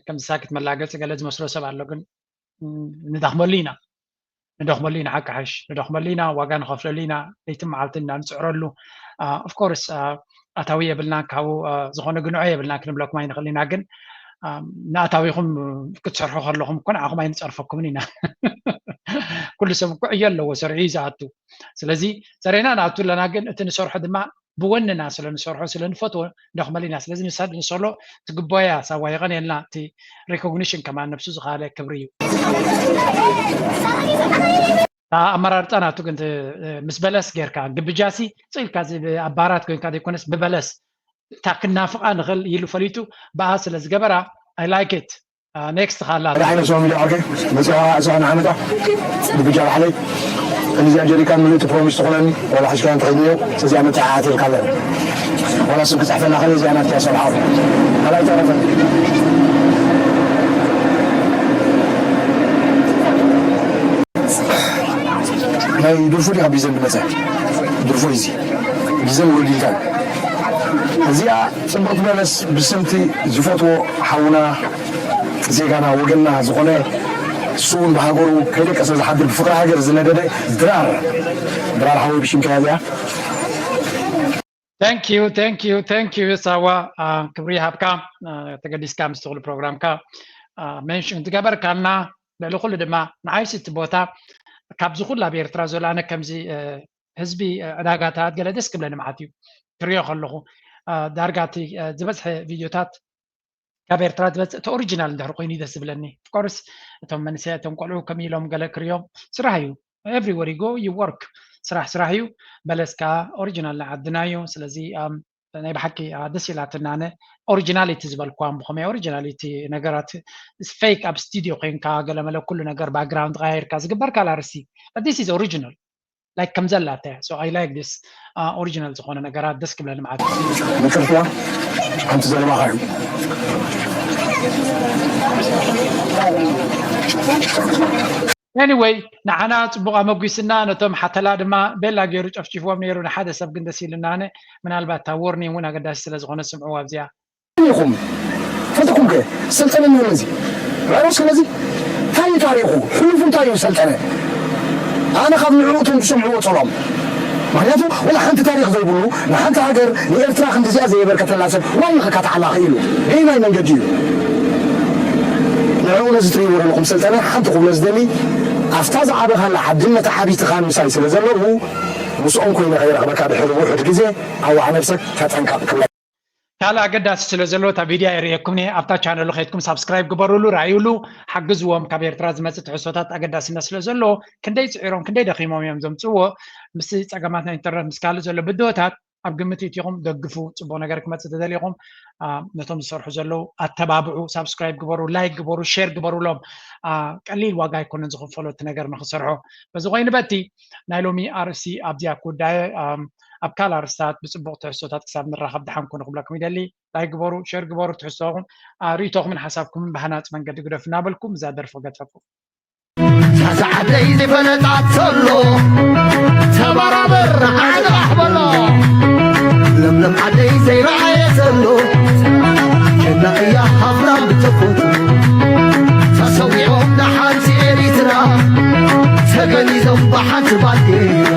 ከም ሳክት መላገፂ ገለ ዝመስሎ ሰብ ኣሎ፣ ግን ንደኽመሉ ኢና፣ ንደኽመሉ ኢና፣ ሓቂ ሓሽ ንደኽመሉ ኢና፣ ዋጋ ንኸፍለሉ ኢና፣ ለይትን መዓልትን ኢና ንፅዕረሉ። ኦፍኮርስ ኣታዊ የብልና፣ ካብኡ ዝኾነ ግንዖ የብልና ክንብለኩም ኣይንኽእል ኢና። ግን ንኣታዊኹም ክትሰርሑ ከለኹም እኮ ንዓኹም ኣይንፀርፈኩምን ኢና። ኩሉ ሰብ እኮ ዕዮ ኣለዎ፣ ሰርሑ እዩ ዝኣቱ። ስለዚ ሰሪሕና ንኣቱ ኣለና፣ ግን እቲ ንሰርሖ ድማ ብወንና ስለ ንሰርሖ ስለ ንፈትዎ ንደኽመሉ ኢና። ስለዚ ንሳ ንሶሎ ትግቦያ ሳዋ የቐንየልና። እቲ ሪኮግኒሽን ከማን ነብሱ ዝኻለ ክብሪ እዩ። ኣመራርፃ ናቱ ግን ምስ በለስ ጌርካ ግብጃሲ ፅኢልካ ኣባራት ኮይንካ ዘይኮነስ ብበለስ እታ ክናፍቓ ንኽእል ኢሉ ፈሊጡ ብኣ ስለ ዝገበራ I like it። ኔክስት ካላ ሓደ ዓይነት ሰው ሚዲያ ዓርከይ መፅኻ እሳኻ ንዓመታ ብግጃ ባሕለይ እዚኣ ጀሪካን ምልእቲ ፕሮሚስ ትኾነኒ ዋላ ሕሽካ እንተኸይድዮ እዚኣ መተዓዓት ኢልካ ኣለና ዋላ ስም ክፅሕፈላ ከለ እዚኣ ናትካ ሰብሓ ካልኣይ ተረፈ ናይ ድርፉ ዲኻ ቢዘን ብመፀ ድርፉ እዚ ቢዘን ውርድ ኢልካ እዚኣ ፅብቕቲ በለስ ብስምቲ ዝፈትዎ ሓውና ዜጋና ወገንና ዝኾነ እሱ እውን ብሃገሩ ከይደቀሰ ዝሓድር ብፍቅሪ ሃገር ዝነደደ ድራር ድራር ሓወይ ብሽምካ እያ እዚኣ Thank you, thank you, thank you ሳዋ ክብሪ ይሃብካ ተገዲስካ ምስ ትኽሉ ፕሮግራምካ ሜንሽን ትገበርካልና ልዕሊ ኩሉ ድማ ንዓይሲ እቲ ቦታ ካብዚ ኩሉ ኣብ ኤርትራ ዘሎ ኣነ ከምዚ ህዝቢ ዕዳጋታት ገለ ደስ ክብለኒ መዓት እዩ ክሪኦ ከለኹ ዳርጋ እቲ ዝበዝሐ ቪድዮታት ካብ ኤርትራ ዝመፅእ እቲ ኦሪጂናል እንድሕር ኮይኑ ደስ ዝብለኒ ኦፍኮርስ እቶም መንእሰያት እቶም ቆልዑ ከም ኢሎም ገለ ክሪኦም ስራሕ እዩ everywhere you go you work ስራሕ ስራሕ እዩ በለስ ከዓ ኦሪጂናል ናይ ዓድና እዩ ስለዚ ናይ ብሓቂ ደስ ኢላትና ኣነ ኦሪጂናሊቲ ዝበልኳ ብኸመይ ኦሪጂናሊቲ ነገራት ፌክ ኣብ ስቱዲዮ ኮይንካ ገለመለ ኩሉ ነገር ባክግራውንድ ተቀያይርካ ዝግበር ካልእ ኣርእስቲ this is original like ከም ዘላታ እያ so I like this original ዝኾነ ነገራት ደስ ክብለኒ ማለት እዩ ምቅርትዋ ሓንቲ ዘለባኻ እዩ Anyway ንዓና ፅቡቕ ኣመጒስና ነቶም ሓተላ ድማ ቤላ ገይሩ ጨፍጭፍዎም ነይሩ ንሓደ ሰብ ግን ደስ ኢልና ኣነ ምናልባት እታ ዎርኒንግ እውን ኣገዳሲ ስለ ዝኾነ ስምዕዎ ኣብዚኣ ኢኹም ፈልጥኩም ከ ሰልጠነ ነይሩ እዚ ራእዩ ስለዚ እንታይ ታሪኹ ሕሉፉ እንታይ እዩ ሰልጠነ ኣነ ካብ ንዕኡ እቶም ዝሰምዕዎ ጸሎም ምክንያቱ ወላ ሓንቲ ታሪክ ዘይብሉ ንሓንቲ ሃገር ንኤርትራ ክንዲዚኣ ዘየበርከተላ ሰብ ዋይ ንኸካትዓላ ክኢሉ በየናይ መንገዲ እዩ ንዕኡ ነዚ ትርእይዎ ዘለኹም ሰልጠነ ሓንቲ ክብሎ ዝደሊ ኣብታ ዝዓበኻላ ዓድን መተዓቢትኻን ምሳይ ስለ ዘለዉ ምስኦም ኮይነ ከይረኽበካ ድሕሪ ውሑድ ግዜ ኣዋዕ ነብሰክ ተጠንቀቕ ክብለካ ካልእ ኣገዳሲ ስለ ዘሎ እታ ቪድያ የርእየኩም እየ ኣብታ ቻነሉ ከይድኩም ሳብስክራይብ ግበሩሉ ራእዩሉ ሓግዝዎም ካብ ኤርትራ ዝመፅእ ትሕዝቶታት ኣገዳስነት ስለ ዘሎ ክንደይ ፅዒሮም ክንደይ ደኺሞም እዮም ዘምፅዎ ምስ ፀገማት ናይ ኢንተርነት ምስ ካልእ ዘሎ ብድሆታት ኣብ ግምት ኢትኹም ደግፉ ፅቡቅ ነገር ክመፅእ ተደሊኹም ነቶም ዝሰርሑ ዘለዉ ኣተባብዑ ሳብስክራይብ ግበሩ ላይክ ግበሩ ሼር ግበሩሎም ቀሊል ዋጋ ኣይኮነን ዝኽፈሎ እቲ ነገር ንክሰርሖ በዚ ኮይኑ በቲ ናይ ሎሚ ኣርእስቲ ኣብዚኣ ክውዳየ ኣብ ካልእ ኣርእስታት ብፅቡቕ ትሕዝቶታት ክሳብ ንራኸብ ደሓን ኩኑ ክብለኩም ይደሊ ላይክ ግበሩ ሼር ግበሩ ትሕዝቶኹም ርእቶኹምን ሓሳብኩምን ብሃናፂ መንገዲ ግደፉ እናበልኩም እዛ ደርፊ ክገድፈኩም ሳዕሳዕ ዓደይ ዘይፈለጣ ተሎ ተባራበር ዓንቓሕ በሎ ለምለም ዓደይ ዘይረኣየ ዘሎ ጀና እያ ሃፍራም ብተፈጥሮ ተሰዊኦም ንሓንቲ ኤሪትራ ተገኒዞም ብሓንቲ ባንዴራ